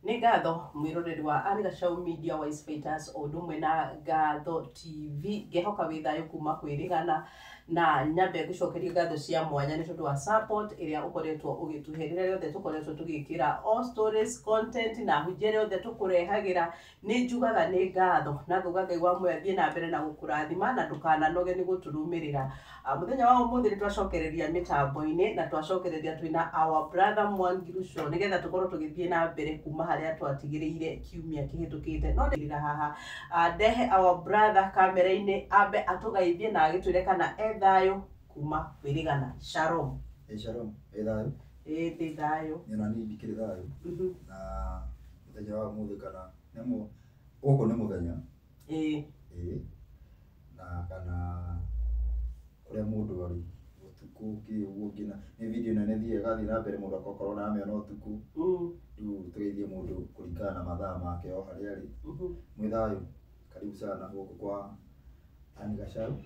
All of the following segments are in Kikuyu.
Nĩ ngatho mwĩroreri wa Anne Gacau Media Wise Fighters o ũndũ ũmwe na Ngatho TV. Ngehoka wĩ thayũ kuma kwĩrĩgana na nyambe ngũcokerie ngatho cia mwanya nĩ tondũ wa support ĩrĩa ũkoretwo ũgĩtũhe rĩrĩa rĩothe tũkoretwo tũgĩkĩra all stories, content na hunjia ĩrĩa yothe tũkũrehagĩra. Nĩ njugaga nĩ ngatho na ngauga Ngai wa muoyo athiĩ na mbere na gũkũrathima na ndũkananoge nĩ gũtũrũmĩrĩra. Mũthenya wa ũmũthĩ nĩ twacokereria mĩtambo-inĩ na twacokereria twĩna our brother Mwangi Ruco nĩgetha tũkorwo tũgĩthiĩ na mbere kuma harĩa twatigĩrĩire kiumia kĩhĩtũkĩte. No ndĩrĩra haha, ndehe our brother kamera-inĩ ambe atũgeithie na agĩtwĩre kana e thayũ kuma kwĩrĩgana. Shalom. Ĩ shalom, ĩ thayũ. Ĩ ndĩ thayũ. Ona niĩ ndikĩrĩ thayũ. Na mũthenya wa ũmũthĩ kana nĩ gũkũ nĩ mũthenya. Ĩ. Ĩ na kana kũrĩa mũndũ arĩ ũtukũ kĩ ũguo nginya nĩ video nene ĩthiaga ĩgathiĩ na mbere mũndũ agakorwo na amĩona ũtukũ. Rĩu tũgeithie mũndũ kũringana na mathaa make o harĩa arĩ. Mwĩ thayũ, karibu sana gũkũ kwa Anne Gacau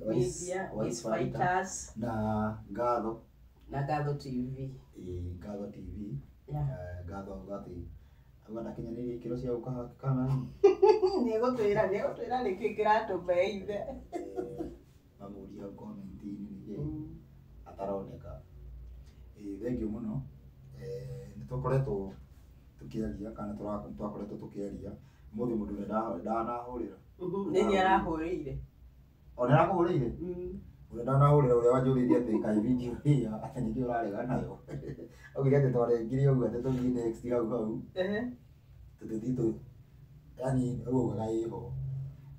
Media Wise Fighters na Ngatho. Na Ngatho TV. Ĩ Ngatho TV. Ngatho auga atĩ auga ndakinyanĩirie ikĩro cia gũka kana Nĩegũtwĩra nĩkĩ kĩratũma eithe. Mamũrie hau comment-inĩ nĩkĩ ataroneka. Ĩ thengiũ mũno. Nĩ tũkoretwo tũkĩaria kana twakoretwo tũkĩaria ũmũthĩ mũndũ ndanahũrĩra. Nĩ niĩ arahũrĩire. O nĩ arakũhũrĩire? Ũrĩa ndanahũrĩra ũrĩa wanjũrĩirie atĩ kaĩ video ĩyo atĩ nĩkĩ ũrarega nayo. Augire atĩ twarengire ũguo atĩ tũthiĩ next hau hau. Tũthiĩ tũ yani ũguo augaga ĩho.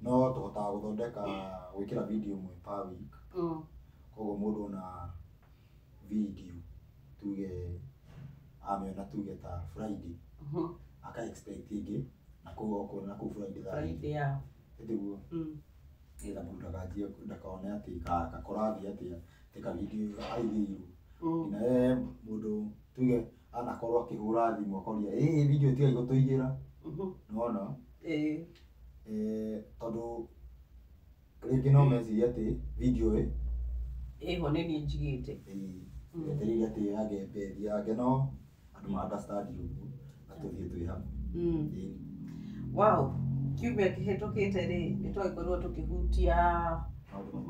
No tũhotaga gũthondeka gwĩkĩra video ĩmwe per week. Koguo mũndũ ona video tuge amĩona tuge ta Friday aka expect ĩngĩ na kũu okorwo na kũu Friday thaa Friday ya. Ĩtiguo? Nĩgetha mũndũ ndakanjie ndakone atĩ kakũrathiĩ atĩa atĩ ka video aigĩirwo. Nginya we mũndũ tuge anakorwo akĩhũra thimũ akoria ĩ video tigai gũtũigĩra. Nĩwona? Ĩĩ. Tondũ rĩngĩ no mecirie atĩ video ĩ ĩho nĩ niĩ njigĩte. Ĩĩ, etereire atĩ angembe ĩthiange no andũ ma understand ũguo na tũthiĩ twĩ hamwe. Ĩĩ. Wow, kiumia kĩhĩtũkĩte rĩ nĩ twagĩkorirwo tũkĩhutia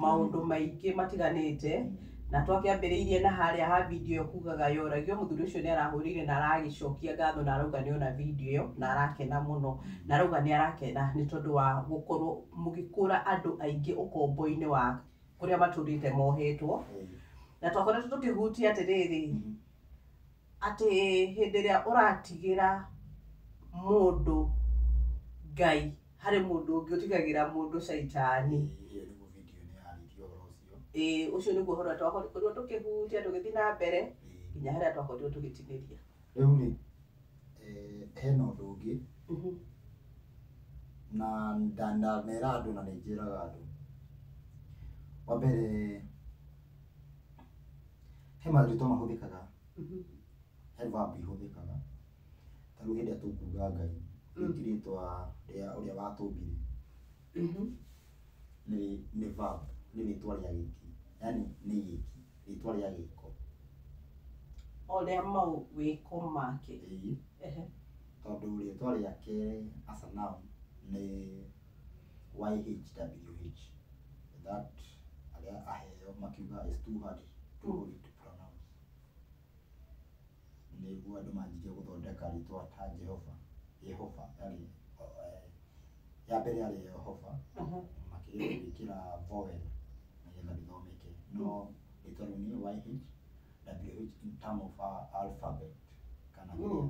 maũndũ maingĩ matiganĩte na twakĩambĩrĩirie na harĩa ha video ĩyo kugaga yoragio mũthuri ũcio nĩ arahũrĩire na aragĩcokia ngatho na arauga nĩ ona video ĩyo na arakena mũno na arauga nĩ arakena nĩ tondũ wa gũkorwo mũgĩkũra andũ aingĩ ũkombo-inĩ wa kũrĩa matũrĩte mohetwo. Na twakoretwo tũkĩhutia atĩrĩrĩ atĩ hĩndĩ ĩrĩa ũratigĩra mũndũ Ngai harĩ mũndũ ũngĩ ũtigagĩra mũndũ caitani. Ĩyo nĩguo video nĩ yarĩirie ũhoro ũcio. Ĩĩ, ũcio nĩguo ũhoro ũrĩa twakorirwo tũkĩhutia tũgĩthiĩ na mbere nginya harĩa twakorirwo tũgĩtinĩria. Rĩu rĩ, hena ũndũ ũngĩ na ndanera andũ na nĩ njĩraga andũ. Wa mbere he marĩtwa mahũthĩkaga, he verb ihũthĩkaga. Ta rĩu hĩndĩ ĩrĩa tũkuga Ngai, ti rĩtwa rĩa ũrĩa watũmbire. Nĩ verb, nĩ rĩtwa rĩa gĩki, yani nĩ gĩki, rĩtwa rĩa gĩko. O rĩa mau wĩko make. Ĩĩ. Tondũ rĩtwa rĩake as a noun nĩ YHWH. That arĩa aheo makiuga is too hard too holy to pronounce. Nĩguo andũ manjirie gũthondeka rĩtwa ta Jehova. Yehova yarĩ ya mbere yarĩ Yehova, makĩgeria gwĩkĩra vowel nĩgetha rĩthomeke. No rĩtwa rĩu nĩ YHWH in term of alphabet kana kĩrĩa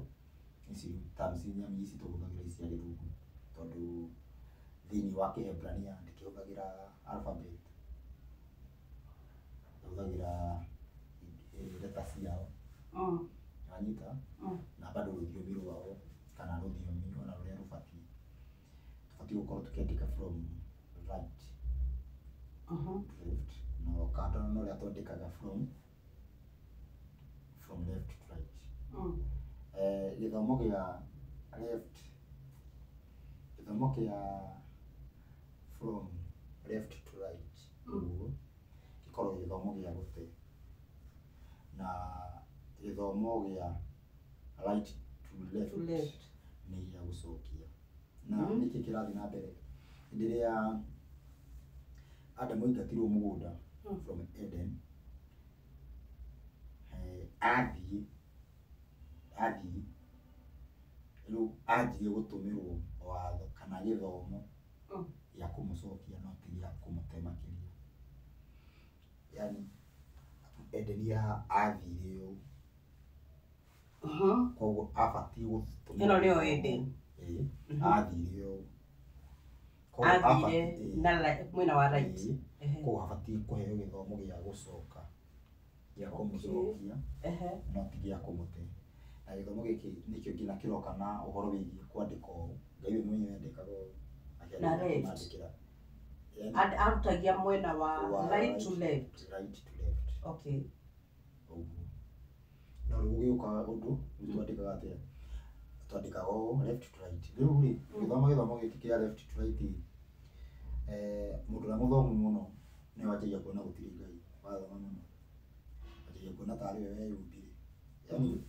ici terms nyamũ ici tũhũthagĩra ici cia gĩthũngũ tondũ thĩinĩ wa Kĩhebrania ndĩkĩhũthagĩra alphabet, ĩhũthagĩra letter ciao. Wanyita? Na bado rũthiomi rwao kana rũthiomi ona rũrĩa rũbatiĩ tũbatiĩ gũkorwo tũkĩandĩka from right to left no kando na ũrĩa twandĩkaga from left to right. Gĩthomo gĩa left, gĩthomo kĩa from left to right ũguo gĩkoragwo gĩthomo gĩa gũte na gĩthomo gĩa right to left, To left. Nĩ gĩa gũcokia. Na nĩkĩ kĩrathiĩ na mbere? Hĩndĩ ĩrĩa Adamu aingatirwo mũgũnda from Eden, athiĩ rĩu anjirie gũtũmĩrwo watho kana gĩthomo gĩa kũmũcokia, no ti gĩa kũmũte makĩria. Yani Eden ya athire ũũ, koguo abatiĩ gũtũmĩrwo Ĩno nĩyo gĩthomo. Eden. Ĩĩ, athire ũũ. Koguo Athire na mwena wa right. Ĩĩ. Koguo abatiĩ kũheo gĩthomo gĩa gũcoka, gĩa kũmũcokia, no ti gĩa kũmũte. Na gĩthomo gĩkĩ nĩkĩo nginya kĩroka na ũhoro wĩgiĩ kwandĩka ũũ. Ngai we mwenyewe andĩkaga ũũ, Na akĩandĩka left. akĩmandĩkĩra. Yani Arutagia mwena wa right to left. Right to left. Okay. Ũguo. No rĩu gũgĩũka ũndũ, rĩu twandĩkaga atĩa? Twandĩkaga ũũ left to right. Rĩu rĩ, gĩthomo gĩthomo gĩkĩ kĩa left to right rĩ, mũndũ ũrĩa mũthomu mũno nĩwe wanjagia kuona gũtirĩ Ngai. Wathoma mũno, wanjagia kuona tarĩ we weyũmbire. Yani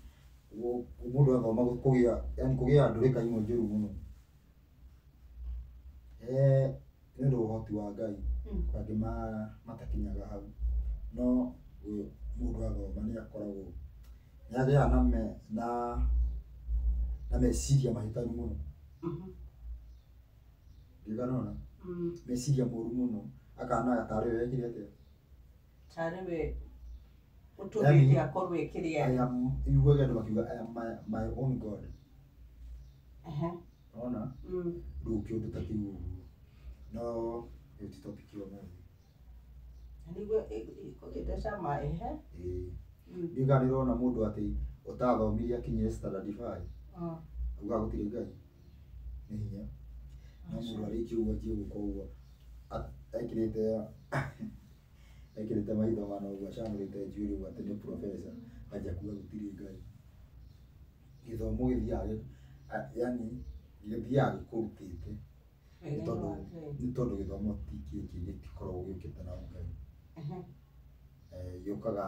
mũndũ athoma kũgĩa, yani kũgĩa ndũrĩka imwe njũru mũno. Nĩ ũndũ wa ũhoti wa Ngai, angĩ matakinyaga hau. No mũndũ athoma nĩ akoragwo nĩ agĩaga na meciria mahĩtanu mũno. Ndirikana meciria moru mũno, akanaga tarĩ we wekire atĩa? Tarĩ we ũtũmĩte akorwo ekĩrĩa. I am, iguaga andũ makiuga I am my own God. Ona rĩu kĩũndũ ta kĩu ũguo. No ĩyo ti topic ya ũmũthĩ. Nĩguo ĩkũgĩte cama ehe. Ĩĩ. Ndiũĩ kana nĩ ũrona mũndũ atĩ ũtathomire akinyire standard 5 augaga gũtirĩ Ngai. Nĩ hinya. No mũndũ arĩkia ũguo anjie gũka ũguo ekĩrĩte maitho mana ũguo acanũrĩte njuĩrĩ ũguo atĩ nĩ professor, anjia kuga gũtirĩ Ngai. Gĩthomo gĩthiaga yani gĩthiaga gĩkũrutĩte. Nĩ tondũ gĩthomo ti gĩkĩ gĩtikoragwo gĩũkĩte na Ngai. Gĩũkaga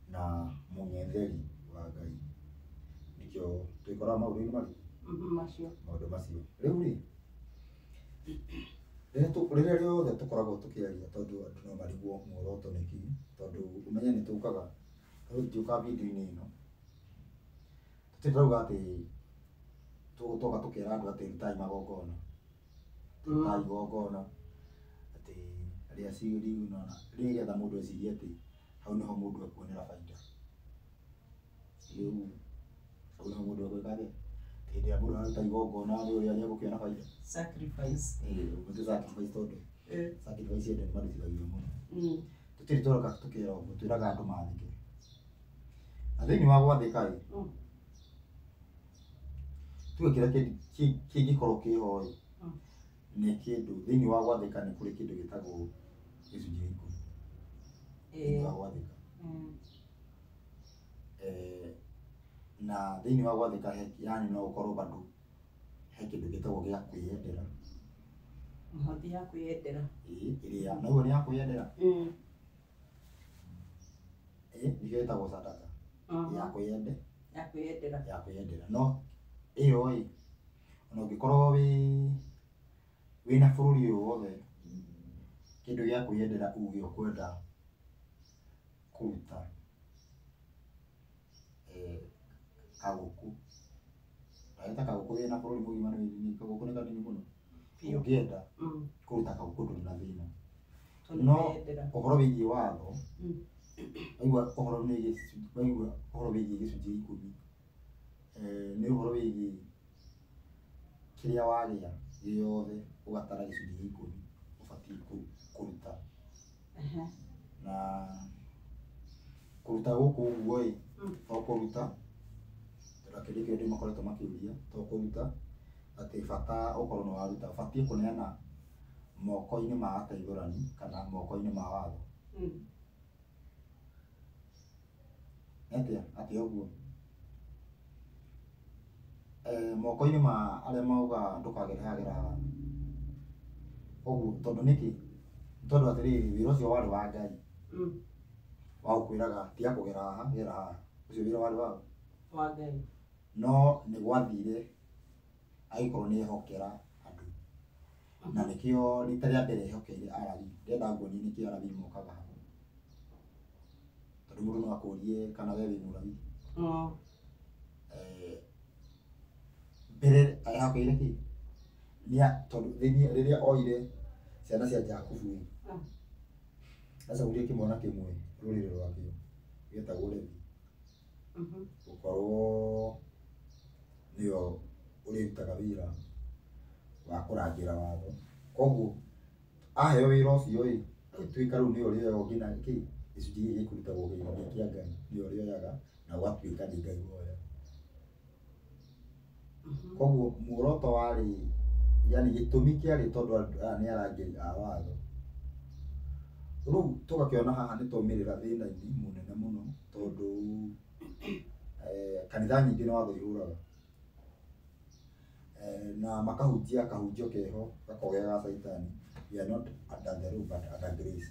na mũng'etheri wa Ngai. Nĩkĩo twĩkoraga maũndũ-inĩ marĩkũ? Macio. Maũndũ macio. Rĩu rĩ, rĩrĩa rĩothe tũkoragwo tũkĩaria, tondũ andũ no marigwo muoroto nĩ kĩ, tondũ ũmenye nĩ tũkaga, rĩu tũtiũkaga video-inĩ ĩno, tũtirĩ tũrauga atĩ tũgoka tũkera andũ atĩ rutai magongona, rutai igongona, atĩ rĩa ciri, unaona, nĩgetha mũndũ ecirie atĩ hau nĩho mũndũ ekuonera baida. Rĩu hau nĩho mũndũ egwĩka atĩa? Hĩndĩ ĩrĩa mũndũ araruta igongona rĩ, ũrĩa nĩegũkĩona baida. Sacrifice. Ĩĩ, ũguo sacrifice tondũ sacrifice andũ nĩmarutithagio mũno. Tũtirĩ tũroka tũkera ũguo, twĩraga andũ mathĩke. Na thĩinĩ wa gwathĩka rĩ, tuge kĩrĩa kĩngĩkorwo kĩho rĩ, nĩ kĩndũ thĩinĩ wa gwathĩka nĩ kũrĩ kĩndũ gĩtagwo gĩcunjĩ gĩa ikũmi. Thĩinĩ wa gwathĩka. Na thĩinĩ wa gwathĩka yani no ũkorwo bado he kĩndũ gĩtagwo gĩa kwĩyendera. Mĩhothi ya kwĩyendera. Ĩĩ, ĩrĩa naguo nĩ ya kwĩyendera. Ĩĩ, nĩkĩo ĩtagwo sadaka. Ya kwĩyende. Ya kwĩyendera. Ya kwĩyendera. No ĩyo ĩ, ona ũngĩkorwo wĩna bũrũri ũyũ wothe, kĩndũ gĩa kwĩyendera uge ũkwenda kũruta kagũkũ. Ndagĩta kagũkũ wĩna bũrũri mũgima nĩ kagũkũ nĩ kanini mũno. Ũngĩenda kũruta kagũkũ ndũrĩ na thĩna. No ũhoro wĩgiĩ watho, waigua ũhoro nĩ gĩcunjĩ, waigua ũhoro wĩgiĩ gĩcunjĩ gĩa ikũmi, nĩ ũhoro wĩgiĩ kĩrĩa wagĩa gĩothe ũgatara gĩcunjĩ gĩa ikũmi ũbatiĩ kũruta. Na kũruta gũkũ ũguo ĩ, to kũruta, tondũ kĩndũ kĩu andũ makoretwo makĩũria, to kũruta atĩ bata ũkorwo nĩ waruta, ũbatiĩ kũneana moko-inĩ ma ateithũrani kana moko-inĩ ma watho. Atĩa? Atĩa ũguo? Moko-inĩ ma arĩa mauga ndũkagere haha gera haha. Ũguo tondũ nĩkĩ? Tondũ atĩrĩrĩ, wĩra ũcio warĩ wa Ngai. Wa gũkwĩraga tiga kũgera haha, gera haha. Ũcio wĩra warĩ waũ? Wa Ngai. No nĩ gwathire agĩkorwo nĩ ehokera andũ. Na nĩkĩo rita rĩa mbere ehokeire Alawi. Ndĩrenda nguonie nĩkĩo Alawi mokaga hamwe. Tondũ mũndũ no akũrie kana we wĩ Mũlawi. Mbere ehokeire kĩ? Tondũ rĩrĩa oire ciana cia Jakubu ĩ, acagũrire kĩmwana kĩmwe rũrĩrĩ rwakĩo gĩetagwo Levi. Gũkorwo nĩyo ũrĩrutaga wĩra wa kũrangĩra watho. Koguo aheo wĩra ũcio ĩ, agĩtuĩka rĩu nĩwe ũrĩoyaga nginya kĩ gĩcunjĩ gĩkĩ gĩkũrutagwo kĩgĩna kĩa Ngai, nĩwe ũrĩoyaga na ũgatuĩka nĩ Ngai woya. Koguo muoroto warĩ, yani gĩtũmi kĩarĩ tondũ andũ aya nĩ arangĩri a watho. Rĩu tũgakĩona haha nĩ twaumĩrĩra thĩna-inĩ mũnene mũno tondũ kanitha nyingĩ nĩ watho ihũraga. Na makahunjia kahunjio keho gakoragwo ge ga caitani. We are not under the law but under grace.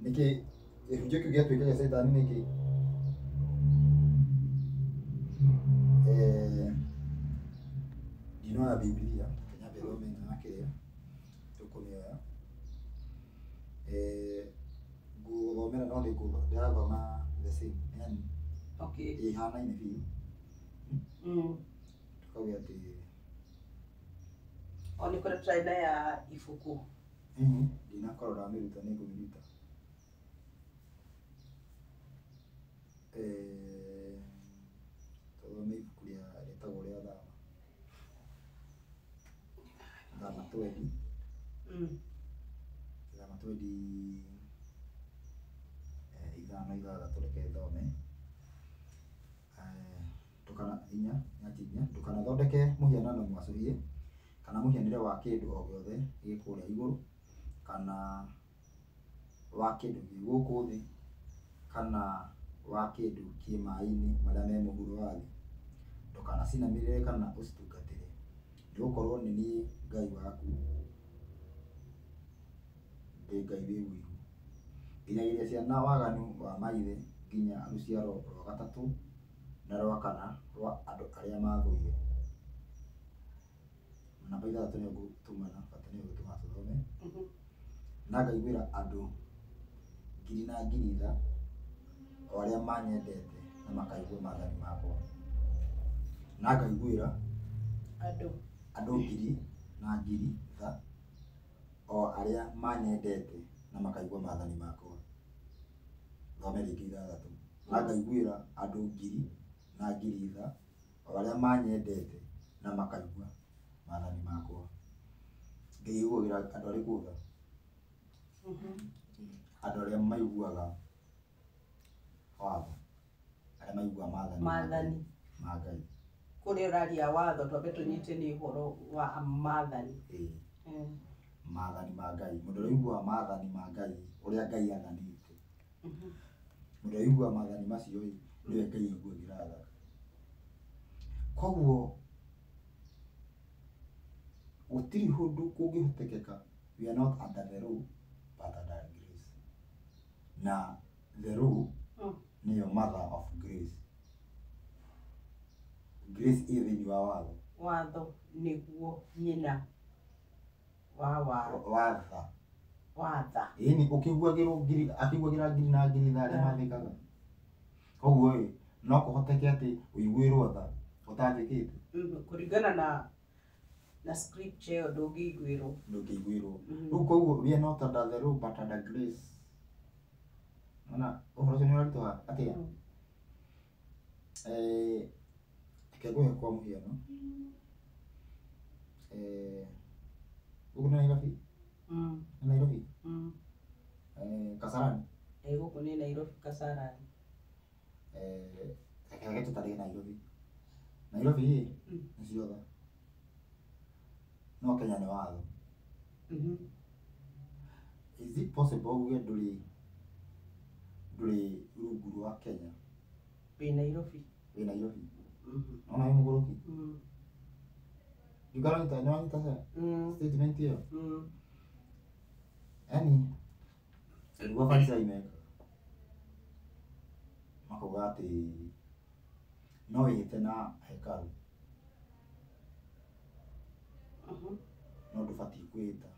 Nĩkĩ kĩhunjio kĩu gĩatuĩka gĩa caitani nĩkĩ? Ndinoya Bibilia, nyambe thome ĩno ya kĩrĩa tũkũmĩoya. Ngũthomera no ndĩrathoma the same, yani ĩhanaine biũ. Tukauga atĩ O nĩ kũrĩ tũrarĩ na ya ibuku. Ndinakorwo ndamĩruta nĩ ngũmĩruta. Tũthome ibuku rĩa rĩtagwo rĩa Thama. Thama twendi. Thama twendi ithano ithathatũ reke thome. Ndũkana inya nyanjia inya ndũkanathondeke mũhianano mwacũhie kana mũhianĩre wa kĩndũ o gĩothe gĩ kũrĩa igũrũ kana wa kĩndũ gĩ gũkũ thĩ kana wa kĩndũ kĩ maĩ-inĩ marĩa me mũhuro wa thĩ. Ndũkanacinamĩrĩre kana ũcitungatĩre, nĩgũkorwo nĩ niĩ Ngai waku, ndĩ Ngai wĩ ũiru. Nginyagĩria ciana waganu wa maithe nginya rũciaro rwa gatatũ na rwa kana rwa andũ arĩa mathũire. Namba ithathatũ nĩyo ngũtũmana bata nĩyo gũtũma tũthome. Na ngaiguĩra andũ ngiri na ngiri tha o arĩa manyendete na makaigua maathani makwa. Na ngaiguĩra andũ ngiri na ngiri tha o arĩa manyendete na makaigua maathani makwa. Thome rĩngĩ ithathatũ. Na ngaiguĩra andũ ngiri na ngiri tha o arĩa manyendete na makaigua maathani makwa. Ngai aiguagĩra andũ arĩkũ tha? Andũ arĩa maiguaga watho, arĩa maiguaga maathani Maathani. ma Ngai. Kũrĩa ũraria watho twambe tũnyite nĩ ũhoro wa maathani. Maathani ma Ngai. Mũndũ ũrĩa ũiguaga maathani ma Ngai, ũrĩa Ngai athanĩte. Mũndũ ũrĩa ũiguaga maathani macio ĩ, nĩwe Ngai aiguagĩra tha. Koguo gũtirĩ ũndũ kũngĩhotekeka we are not under the law but under grace. Na the law nĩyo mother of grace. Grace ĩ thĩinĩ wa watho. Watho nĩguo nyina wa Watha. watha. Ĩni ũkĩiguagĩrwo ngiri akĩiguagĩra ngiri na ngiri tha arĩa mathĩkaga. Koguo ĩ no kũhoteke atĩ ũiguĩrwo tha ũtathĩkĩte. Kũringana na scripture ĩyo ndũngĩiguĩrwo. Ndũngĩiguĩrwo. Rĩu koguo we are not under the law but under grace. Ona ũhoro ũcio nĩ ũraritũha atĩa? Reke ngũhe kwa mũhiano. Gũkũ nĩ Nairobi? Nĩ Nairobi? Kasarani? Gũkũ nĩ Nairobi Kasarani. Reke tũtarĩrie Nairobi. Nairobi ĩ nĩ ciothe. No Kenya nĩ watho. Is it possible uge ndũrĩ rungu rwa Kenya? Wĩ Nairobi. Wĩ Nairobi. Nona wĩ mũgũrũki? Ndũkaranyita nĩwanyita statement ĩyo? Yaani nĩguo Farisai mekaga. Makauga atĩ no wĩhĩte na hekarũ no ndũbatiĩ kwĩhĩta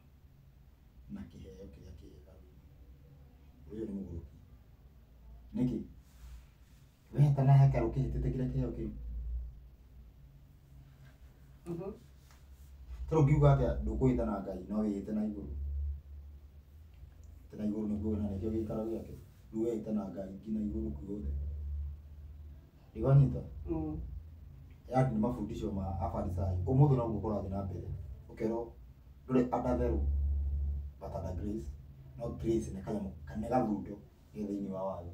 na kĩheo kĩrĩa kĩ hekarũ-inĩ. Ũcio nĩ mũgũrũki. Nĩkĩ? Wehĩta na hekarũ kĩhĩtĩte kĩrĩa kĩheo kĩu. Tondũ ũngiuga atĩa ndũkwĩhĩta na Ngai no wĩhĩte na igũrũ. Wĩhĩte na igũrũ nĩguo na nĩkĩo gĩikaro gĩake. Rĩu wehĩta na Ngai nginya igũrũ guothe. Ndigwanyita? Yaani nĩ mabundisho ma Afarisai. Ũmũthĩ noguo kũrathiĩ na mbere. Ũkerwo ndũrĩ under the law but under grace. No grace nĩ kanyamũ nĩ gathundo ge thĩinĩ wa watho.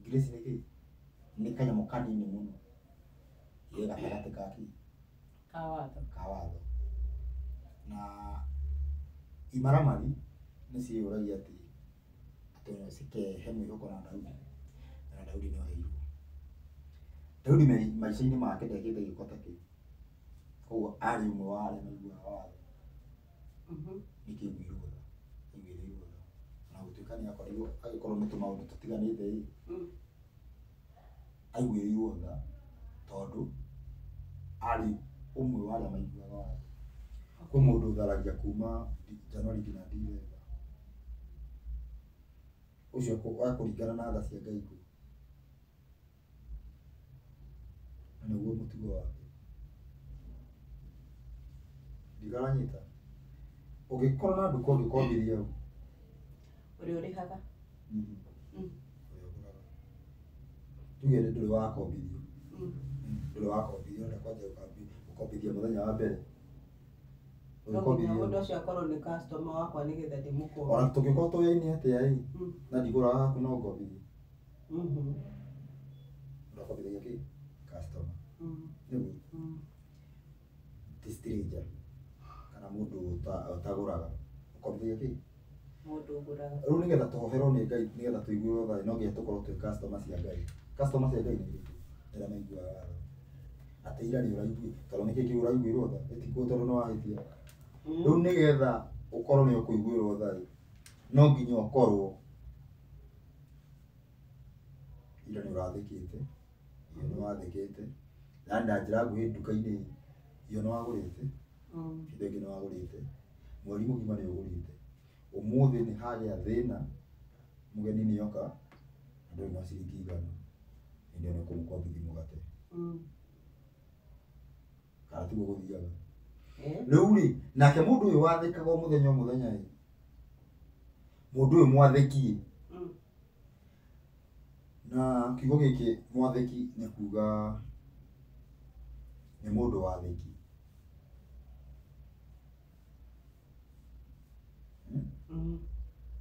Grace nĩ kĩĩ? Nĩ kanyamũ kanini mũno ge gatagatĩ ka kĩ? Ka watho. Ka watho. Na imaramari nĩ ciĩyũragia atĩ atĩ cikehe mwĩhoko na Daudi na Daudi nĩ oheirwo. Daudi maica-inĩ make ndekĩte gĩko ta kĩu. Koguo arĩ ũmwe wa arĩa maiguaga watho. Nĩkĩ aiguĩirwo tha? Aiguĩrĩirwo tha. Ona gũtuĩka nĩ akorirwo agĩkorwo nĩ tũmaũndũ tũtiganĩte ĩ, aiguĩrĩirwo tha tondũ arĩ ũmwe wa arĩa maiguaga watho. Kwĩ mũndũ ũtharagia kuma January nginya December. Ũcio akũringana na tha cia Ngai kũ? Na nĩguo mũtugo wake. Ndikaranyita. Ũngĩkorwo na nduka ũngĩkombithia ũ? Ũrĩa ũrĩhaga. Ũrĩa ũgũraga. Tuge ndũrĩ wakombithio. Ndũrĩ wakombithio ũrenda kwanjia gũkombithia mũthenya wa mbere. No nginya mũndũ ũcio akorwo nĩ customer wakwa nĩgetha ndĩmũkombe. Ona tũngĩkorwo tũyaine atĩa ĩ, na ndigũraga haku no ngombithie. Ũrakombithagia kĩ? Customer. Nĩguo? Ti stranger kana mũndũ ũtagũraga. Ũkombithagia kĩ? Mũndũ ũgũraga. Rĩu nĩgetha tũhoherwo nĩ Ngai nĩgetha tũiguĩrwo tha no nginya tũkorwo twĩ customer cia Ngai. Customer cia Ngai nĩ irĩkũ? Arĩa maiguaga tha. Atĩ ira nĩ ũraigua tondũ nĩkĩ kĩu ũraiguĩrwo tha? Ĩtikuo tondũ nĩ wahĩtia. Rĩu nĩgetha ũkorwo nĩ ũkũiguĩrwo tha ĩ, no nginya ũkorwo ira nĩ ũrathĩkĩte, iyo nĩ wathĩkĩte, yaani na njĩra nguhĩ nduka-inĩ iyo nĩ wagũrĩte, indo ingĩ nĩ wagũrĩte, mweri mũgima nĩ ũgũrĩte. Ũmũthĩ nĩ hagĩa thĩna, mũgeni nĩ oka, na ndũrĩ na ciringi igana, hĩndĩ ĩyo nĩ ũkũmũkombithia mũgate. Kana tiguo gũthiaga? Rĩu rĩ, nake mũndũ ũyũ wathĩkaga o mũthenya o mũthenya ĩ, mũndũ ũyũ mwathĩki ĩ, na kiugo gĩkĩ mwathĩki nĩ kuga nĩ mũndũ wathĩki.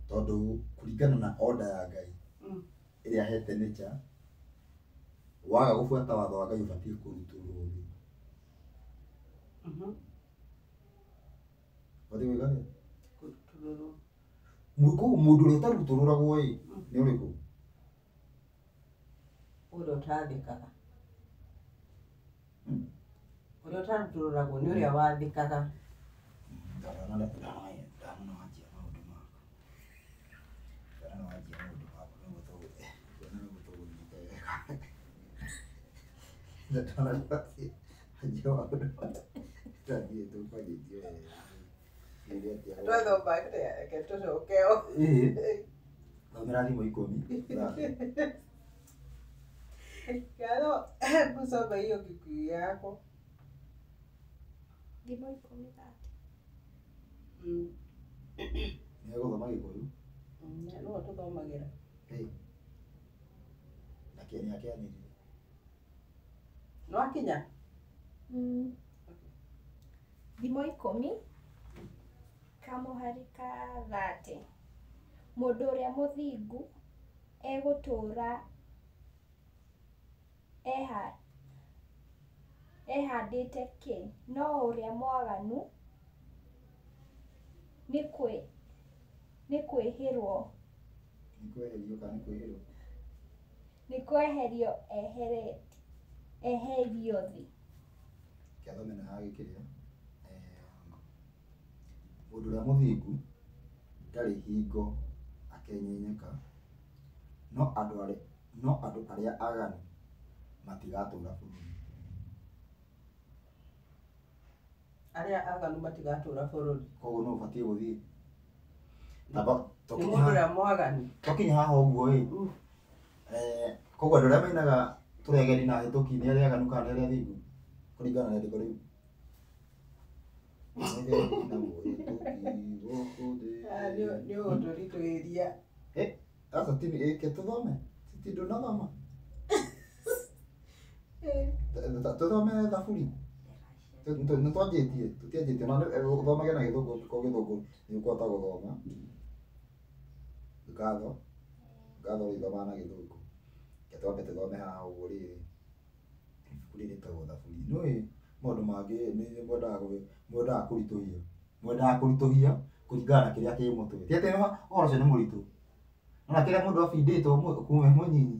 Tondũ kũringana na order ya Ngai ĩrĩa ahete nature, waga gũbuata watho wa Ngai ũbatiĩ kũrutũrũrwo thĩ. Ũbatiĩ gwĩka atĩa? Kũrutũrũrwo. Koguo mũndũ ũrĩa ũtarutũrũragwo ĩ, nĩ ũrĩkũ? Ũrĩa ũtathĩkaga. Ũrĩa ũtarutũrũragwo nĩ ũrĩa wathĩkaga. Ndona wanjia maũndũ maku. Ndona wanjia maũndũ maku nĩguo tũgũthiĩte wega. Ndona wanjia maũndũ maku. Ndathiĩ tũkwanjĩtie wega. Twathoma atĩa? Reke tũcoke o. Ĩĩ. Thomera thimũ ikũmi. Ngatho kusoma hiyo Kikuyu yako. Thimo ikũmi thate. Nĩ egũthoma Gĩkũyũ? Nĩwe tũthomagĩra. Nake nĩ akĩanĩrire. Nĩwakinya? Thimo ikũmi kamũhari ka thate. Mũndũ ũrĩa mũthingu egũtũũra ehandĩte kĩ, no ũrĩa mwaganu nĩ kwĩhĩrwo Nĩ kweherio kana nĩ kwĩhĩrwo? nĩ kweherio eherio thĩ. Kĩathome na gĩkĩrĩa. Mũndũ ũrĩa mũthingu ndarĩ hingo akenyenyeka, No andũ arĩa aganu matigatũũra bũrũri. Arĩa aganu matigatũũra bũrũri. Koguo no ũbatiĩ gũthiĩ. Nĩ mũndũ ũrĩa mwaganu. Twakinya haha ũguo ĩ. Koguo andũ arĩa mainaga tũregeri na hĩtũki nĩ arĩa aganu kana nĩ arĩa athingu? Kũringana na rĩandĩko rĩu. Mũregeri na mũhĩtũki gũkũ thĩ. Nĩ ũgũtũritũhĩria. Sasa tini tũthome. Ti ndũnathoma. Tũthome thaburi. Nĩ twanjĩtie, tũtianjĩtie na ũthomage na gĩthũngũ angĩkorwo gĩthũngũ nĩ ũkũhota gũthoma. Ngatho. Ngatho ũrĩthomaga na gĩthũngũ. Reke twambe tũthome haha ũguo rĩrĩ. Ibuku rĩrĩ rĩtagwo thaburi. Nĩũĩ maũndũ mangĩ nĩ mwendaga kũritũhia. Mwendaga kũritũhia kũringana na kĩrĩa kĩ mũtwe. Ti atĩ ũhoro ũcio nĩ mũritũ. Nona kĩrĩa mũndũ abindĩtwo kuma e mũnyinyi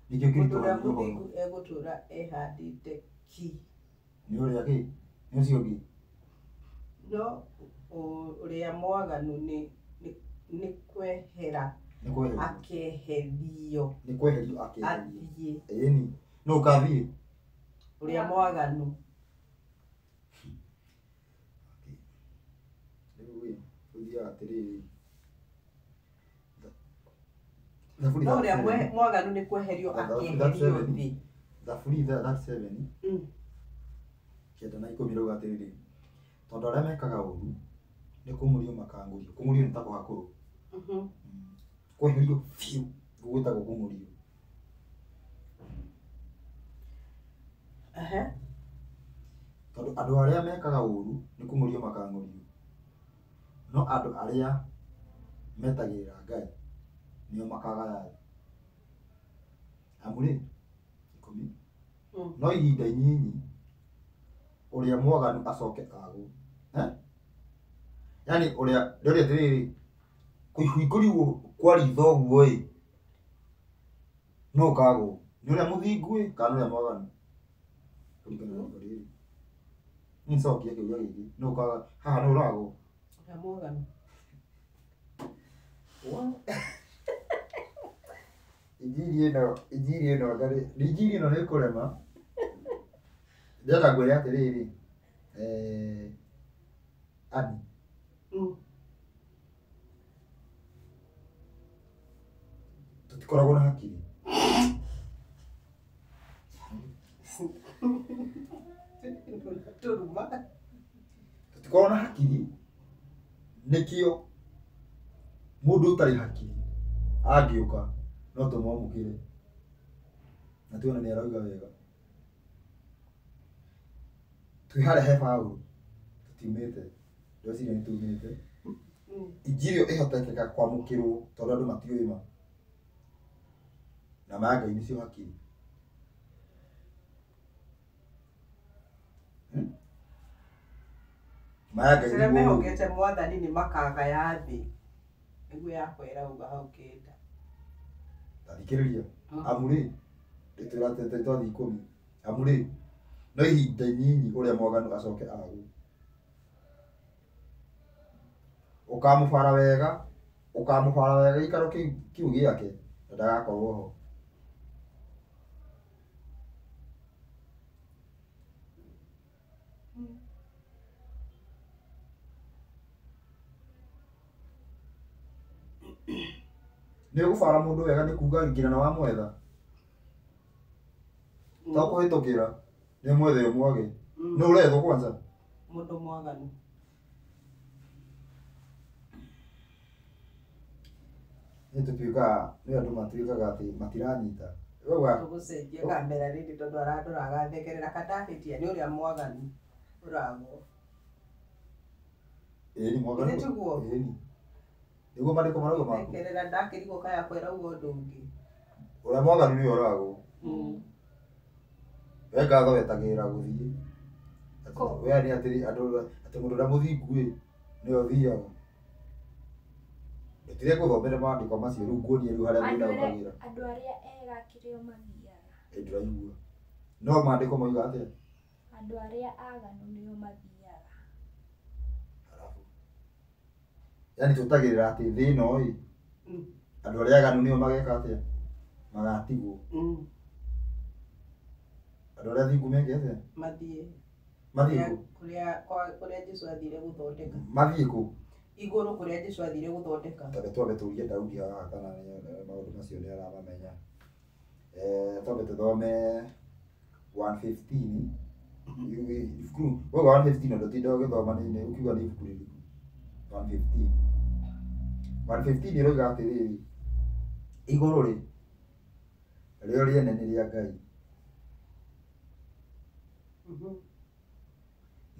nĩkĩo Mũndũ ũrĩa kĩritũhagia ũhoro. mũthingu egũtũũra ehandĩte ki. Nĩ ũrĩa kĩ? Nĩ ũcio ũngĩ. No ũrĩa mwaganu nĩ kwehera Nĩ kweherio. akeherio. Nĩ kweherio akeherio. Athiĩ. Ĩni. No ũkathiĩ. Ũrĩa mwaganu. Rĩu ĩ, ũthiaga atĩrĩrĩ. Thaburi No ũrĩa mwaganu nĩ kweherio akeherio thĩ. Thaburi 37. 9 na 10 rauga atĩrĩrĩ. Tondũ arĩa mekaga ũũru nĩ kũng'ũrio makang'ũrio. Kũng'ũrio nĩ ta kũhakũrwo. Kweherio biũ gwĩtagwo kũng'ũrio. Tondũ andũ arĩa mekaga ũũru nĩ kũng'ũrio makang'ũrio. No andũ arĩa metagĩrĩra Ngai nĩo makagaya thĩ. Amu rĩ, 10. No ihinda inyinyi ũrĩa mwaganu acoke agwo. Yaani ũrĩa ndĩrĩ atĩrĩrĩ, kũhingũrio kwa ritho ũguo ĩ, no ũkagwo. Nĩ ũrĩa mũthingu ĩ kana nĩ ũrĩa mwaganu? Kũringana na rĩandĩko rĩrĩ. Niĩ nĩcokia kĩũria gĩkĩ, no ũkaga haha no ũragwo. Ũrĩa mwaganu. Injiri ĩno injiri ĩno nĩ ĩkũrema. Ndĩrenda ngwĩre atĩrĩrĩ, Ann. Tũtikoragwo na hakiri. Tũruma. Tũtikoragwo na hakiri nĩkĩo mũndũ ũtarĩ hakiri angĩũka no tũmwamũkĩre na tuone nĩ arauga wega. Twĩ harĩa he Paũlũ tũtiumĩte, ndĩreciria nĩ tumĩte. Injiri ĩyo ĩhotekeka kwamũkĩrwo tondũ andũ matiũĩ ma. Na ma ya Ngai nĩcio hakiri. Ma ya Ngai Arĩa nĩguo ũũgĩ. mehokete mwathani nĩ makagaya thĩ. Nĩguo yakwa ĩrauga hau kenda. Ta thikĩrĩria. Amu rĩ, ndĩtwĩra atĩ twathiĩ 10. Amu rĩ, no ihinda inyinyi ũrĩa mwaganu acoke agwo. Ũkamũbara wega, ũkamũbara wega gĩikaro kĩu gĩake na ndagakorwo ho. Nĩ ũgũbara mũndũ wega nĩ kuga nginya nĩ wamwetha. To kũhĩtũkĩra nĩ ũmwethe ũmwage. Nĩ ũrethwo kwanza. Mũndũ mwaganu. Nĩ tũtuĩkaga nĩ andũ matuĩkaga atĩ matiranyita. Tũgũcenjia kamera rĩrĩ tondũ arandora agathekerera kandahĩtia nĩ ũrĩa mwaganu ũragwo. Ĩni mwaganu. Githĩ tiguo? Ĩni. Nĩguo maandĩko marauga maku. Thekerera ndakĩrigwo kaya kwĩrauga ũndũ ũngĩ. Ũrĩa mwaganu nĩwe ũragwo. We ngatho wetagĩrĩra gũthiĩ. We nĩ atĩ andũ atĩ mũndũ ũrĩa mũthingu ĩ nĩwe ũthiaga. Ndutire ngũthomere maandĩko macio rĩu nguonie rĩu harĩa thĩna ũkagĩra. Andũ arĩa ega kĩrĩo mathiaga. Ĩ ndĩraigua. No maandĩko moiga atĩa? Andũ arĩa aganu nĩo mathiaga. Halafu. Yaani twetagĩrĩra atĩ thĩ ĩno ĩ andũ arĩa aganu nĩo mageka atĩa? Magatigwo. Andũ arĩa athingu meke atĩa? Mathiĩ. Mathiĩ kũ? Kũrĩa Jesũ athire gũthondeka. Mathiĩ kũ? Igũrũ kũrĩa Jesũ athire gũthondeka. Twambe twambe tũrie Daudi haha kana maũndũ macio nĩ aramamenya. Twambe tũthome 115. Ibuku wewe 115 ndũtinda ũgĩthoma nĩ ũkiuga nĩ ibuku rĩrĩkũ? 115. 115 ĩroiga atĩrĩrĩ, igũrũ rĩ rĩo rĩene nĩ rĩa Ngai.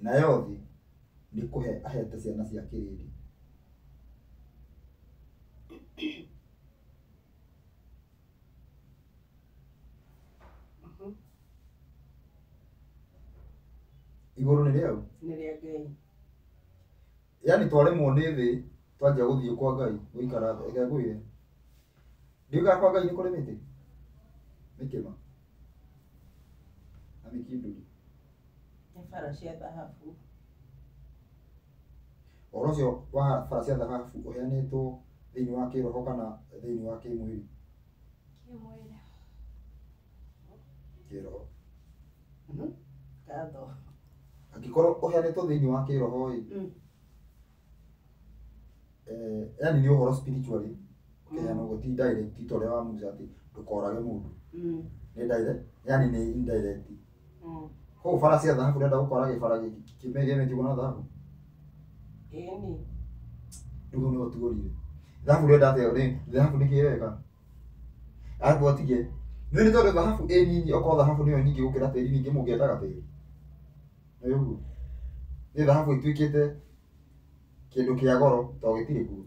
Nayo thĩ nĩ kũhe ahete ciana cia kĩrĩndĩ. Igũrũ nĩ rĩau? Nĩ rĩa Ngai. Yaani twaremwo nĩ thĩ twanjia gũthiĩ kwa Ngai gũikara reke ngwĩre. Ndiugaga kwa Ngai nĩ kũrĩ mĩtĩ mĩkĩma na mĩkindũri. Nĩ bara cia thahabu. Ũhoro ũcio wa bara cia thahabu ũheanĩtwo thĩinĩ wa kĩroho kana thĩinĩ wa kĩmwĩrĩ? Kĩmwĩrĩ. Kĩroho. Ngatho. Angĩkorwo ũheanĩtwo thĩinĩ wa kĩroho ĩ, yani nĩ ũhoro spiritually ũkĩheana ũguo ti direct ta ũrĩa wa Musa atĩ ndũkorage mũndũ. Nĩ direct, yani nĩ indirect. Koguo bara cia thahabu ũrenda gũkora gĩbara kĩmegemetio na thahabu? Ĩni. Rĩu hau nĩho tuorire. Thahabu ũrenda atĩa? Thahabu nĩkĩ ĩreka? Arabu atige. Nĩ nĩ tondũ thahabu ĩ nyinyi, okorwo thahabu nĩyo nyingĩ gũkĩra tĩri, ningĩ mũngĩendaga tĩri. Nĩ ũguo. Nĩ thahabu ĩtuĩkĩte kĩndũ kĩa goro tondũ gĩtirĩ kuo.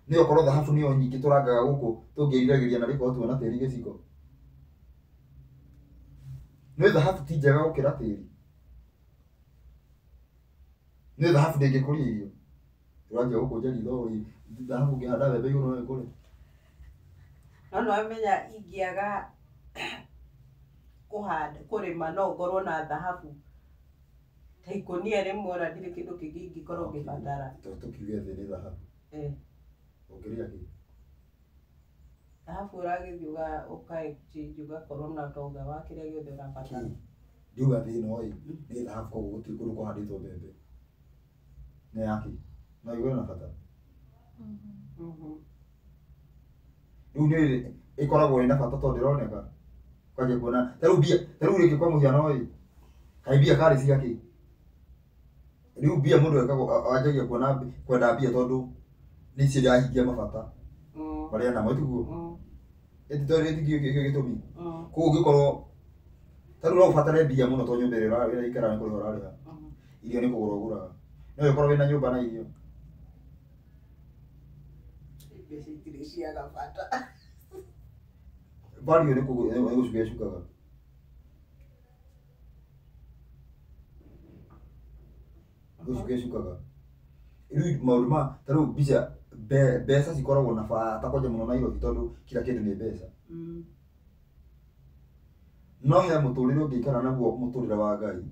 Nĩ okorwo thahabu nĩyo nyingĩ tũrangaga gũkũ tũngĩriragĩria na rĩkorwo tuona tĩri gĩciko. Nĩ thahabu ti njega gũkĩra tĩri. Nĩ thahabu ndĩngĩkũria irio. Ũranjia gũkũnja ritho thahabu ũngĩhanda mbembe igũrũ no ĩkũre. No nĩwamenya ingĩaga kũhanda kũrĩma no ngorwo na thahabu ta ikũnia rĩmwe ona ndirĩ kĩndũ kĩngĩ ingĩkorwo ngĩbatara. Tũkiuge thĩ nĩ thahabu. Ũngĩrĩa kĩ? Thahabu ũragĩthiĩ ũka exchange ũgakorwo na ũtonga wa kĩrĩa gĩothe ũrabatara. Ndiuga thĩ ĩno ĩ nĩ thahabu koguo gũtirĩ kũndũ kũhandĩtwo mbembe. Nĩ yakĩ? No ĩgũre na bata. Rĩu nĩ ĩkoragwo ĩna bata tondũ ndĩroneka. Kwanjia kuona ta rĩu mbia, ta rĩu rĩngĩ kwa mũhiano ĩ, kaĩ mbia karĩ cia kĩ? Rĩu mbia mũndũ ekagwo anjagia kuona kwenda mbia tondũ nĩ cirahingia mabata marĩa namo tiguo. Ĩti tondũ ĩtikĩũĩ gĩtũmi. Koguo ũngĩkorwo ta rĩu no ũbatare mbia mũno tondũ nyũmba ĩrĩa ũraikara nĩ kũrĩha ũrarĩha. Irio nĩ kũgũra ũgũraga. No ũkorwo wĩna nyũmba na irio. Mbeca itirĩ ciaga bata. Value nĩ gũcuka ĩcukaga. Gũcuka ĩcukaga. Rĩu maũndũ ma ta rĩu mbica mbeca cikoragwo na bata kwanja mũno Nairobi tondũ kila kĩndũ nĩ mbeca. No he mũtũrĩre ũngĩikara naguo mũtũrĩre wa Ngai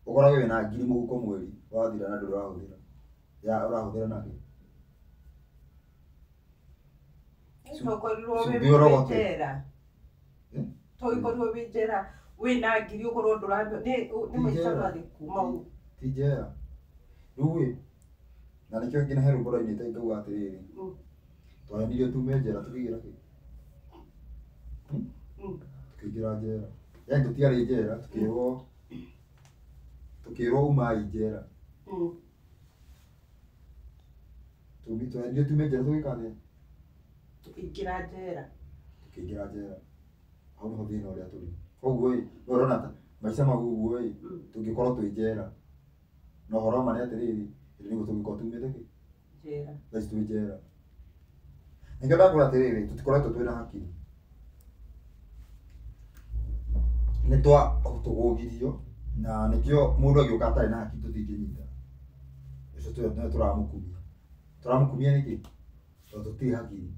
ũkoragwo wĩna ngiri mũhuko mweri wathira na ndũrĩ ũrahũthĩra. Ya ũrahũthĩra nakĩ? Tokorirwo wĩ Cumbĩ ũrogote. njera. Tokorirwo wĩ njera wĩna ngiri ũkorwo ndũrambe nĩ maica marĩkũ mau? Ti njera. Rĩu ĩ na nĩkĩo nginya he rwĩmbo ndainĩte ngauga atĩrĩrĩ, twahenirio tume njera tũkĩingĩra kĩ? Tũkĩingĩra njera. Yaani tũtiarĩ njera, tũkĩrwo umai njera. Twahenirio tume njera tũgĩka atĩa? Tũkĩingĩra njera. Tũkĩingĩra njera. Hau nĩho thĩna ũrĩa tũrĩ. Koguo ĩ, we ũrona ta maica mau ũguo ĩ, tũngĩkorwo twĩ njera. Na ũhoro wa ma nĩ atĩrĩrĩ, ĩndĩ nĩguo tũngĩkorwo tumĩte kĩ? Njera. Thaa ici twĩ njera. Nĩkĩo ndakwĩra atĩrĩrĩ, tũtikoretwo twĩna hakiri. Nĩ twatũgũgirio na nĩkĩo mũndũ agĩũka atarĩ na hakiri tũtingĩnyita. Ũcio tũramũkumia. Tũramũkumia nĩkĩ? Tondũ tũtirĩ hakiri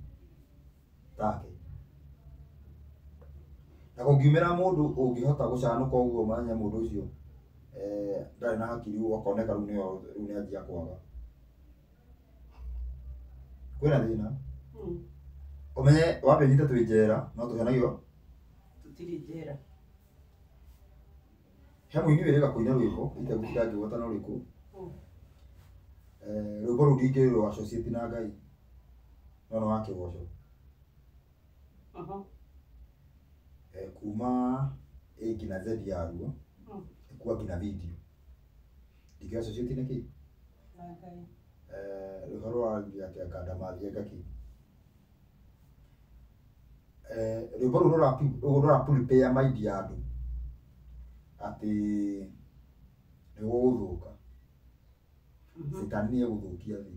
take. Na kũngiumĩra mũndũ ũngĩhota gũcanũka ũguo manya mũndũ ũcio ndarĩ na hakiri ũgakoneka rĩu nĩyo rĩu nĩanjia kwaga. Kwĩna thĩna. Ũmenye wambe ũnyite twĩ njera no tũhenagio Tũtirĩ njera. He mũini wĩrĩga kũina rwĩmbo itegũtinda ngĩgweta nĩ ũrĩkũ. Rwĩmbo rũu ndingĩrwo associate na Ngai no nĩ wa kĩgoco. Kuma A nginya Z yaruo ĩkuwa nginya video ndingĩ associate na kĩ Na Ngai. Rwĩmbo rũraria atĩ anga ndamathie ngakĩ. Rwĩmbo rũu rũra prepare mind ya andũ atĩ nĩ gũgũthũka. Cetani nĩ egũthũkia thĩ.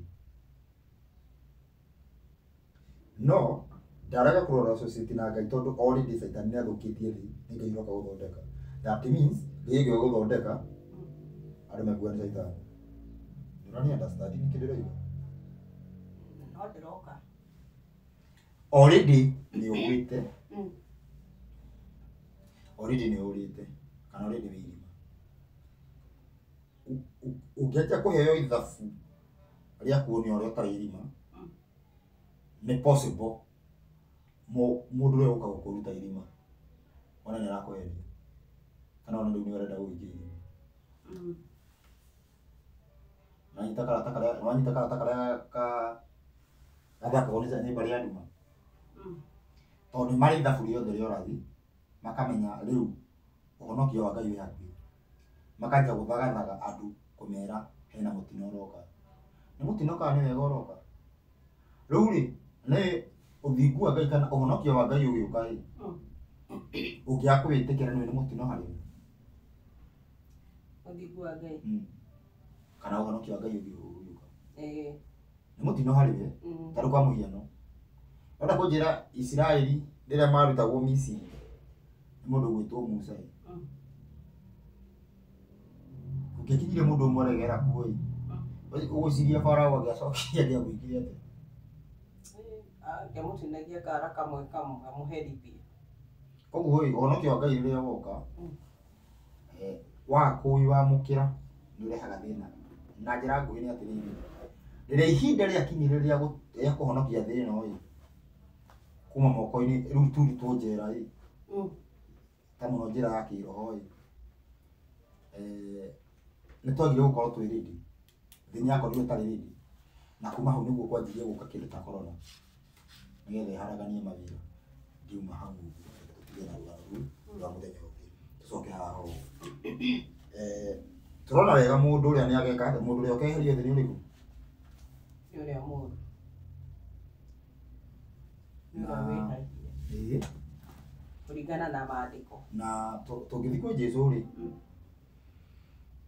No ndarega kũrora associate na Ngai tondũ already Caitani nĩ athũkĩtie thĩ, nĩ Ngai ũroka gũthondeka. That means Ngai ũngĩũka gũthondeka andũ mekuga nĩ Caitani. Nĩ understand nĩkĩ ndĩroiga? No ndĩroka. Already nĩ ũgwĩte. Already nĩ ũrĩte kana already wĩ irima. Ũngĩanjia kũheo ithabu rĩa kuonio ũrĩa ũtarĩ irima, nĩ possible mũndũ ũrĩa ũkaga gũkũruta irima ona nĩ arakũheria kana ona rĩu nĩ arenda gũgũikia irima. Nĩwanyita karata karĩa, nĩwanyita karata karĩa ka gathakagwo nĩ mbarĩ ya nduma. Tondũ nĩ marĩ ithabu rĩothe rĩa ũrathi, makamenya rĩu ũhonokio wa Ngai wĩ hakuhĩ. Makanjia gũthagathaga andũ kũmera hena mũtino ũroka. Nĩ mũtino kana nĩ wega ũroka? Rĩu rĩ, nĩ ũthingu wa Ngai kana ũhonokio wa Ngai ũgĩũka ĩ, ũngĩaga kũwĩtĩkĩra nĩ mũtino harĩ we. Ũthingu wa Ngai. Kana ũhonokio wa Ngai ũgĩũka. Nĩ mũtino harĩ we. Ta rĩu kwa mũhiano, wenda kũnjĩra Isiraeli rĩrĩa marutagwo Misiri nĩ mũndũ ũgwĩtwo Musa ĩ. Ũngĩakinyire mũndũ ũmwe aregera kuo ĩ, ũgwĩciria Farao angĩacokire angĩamwĩkire atĩa? Angĩamũtinagia kara kamwe kamwe amũherithie. Koguo ĩ, ũhonokio wa Ngai rĩrĩa woka, waga kũwamũkĩra nĩ ũrehaga thĩna. Na njĩra nguhĩ nĩ atĩrĩrĩ, rĩrĩa ihinda rĩakinyire rĩa kũhonokia thĩ ĩno ĩ, kuma moko-inĩ rĩu turutwo njera ĩ, ta mũno njĩra ya kĩroho ĩ, nĩ twagire gũkorwo twĩ ready. Thĩ nĩ yakorirwo ĩtarĩ ready. Na kuma hau nĩguo kwanjirie gũka kĩndũ ta corona nĩgetha ĩharaganie mawĩra. Ngiuma hau ũguo tũtige na rũgano rũu rwa mũthenya ũngĩ tũcoke haha ũguo. Tũrona wega mũndũ ũrĩa nĩ ageka atĩa, mũndũ ũrĩa ũkeherio thĩ nĩ ũrĩkũ? Nĩ ũrĩa mũũru. Nĩ ũrĩa wĩhagia. Kũringana na maandĩko. Na tũngĩthiĩ kwĩ Jesũ rĩ,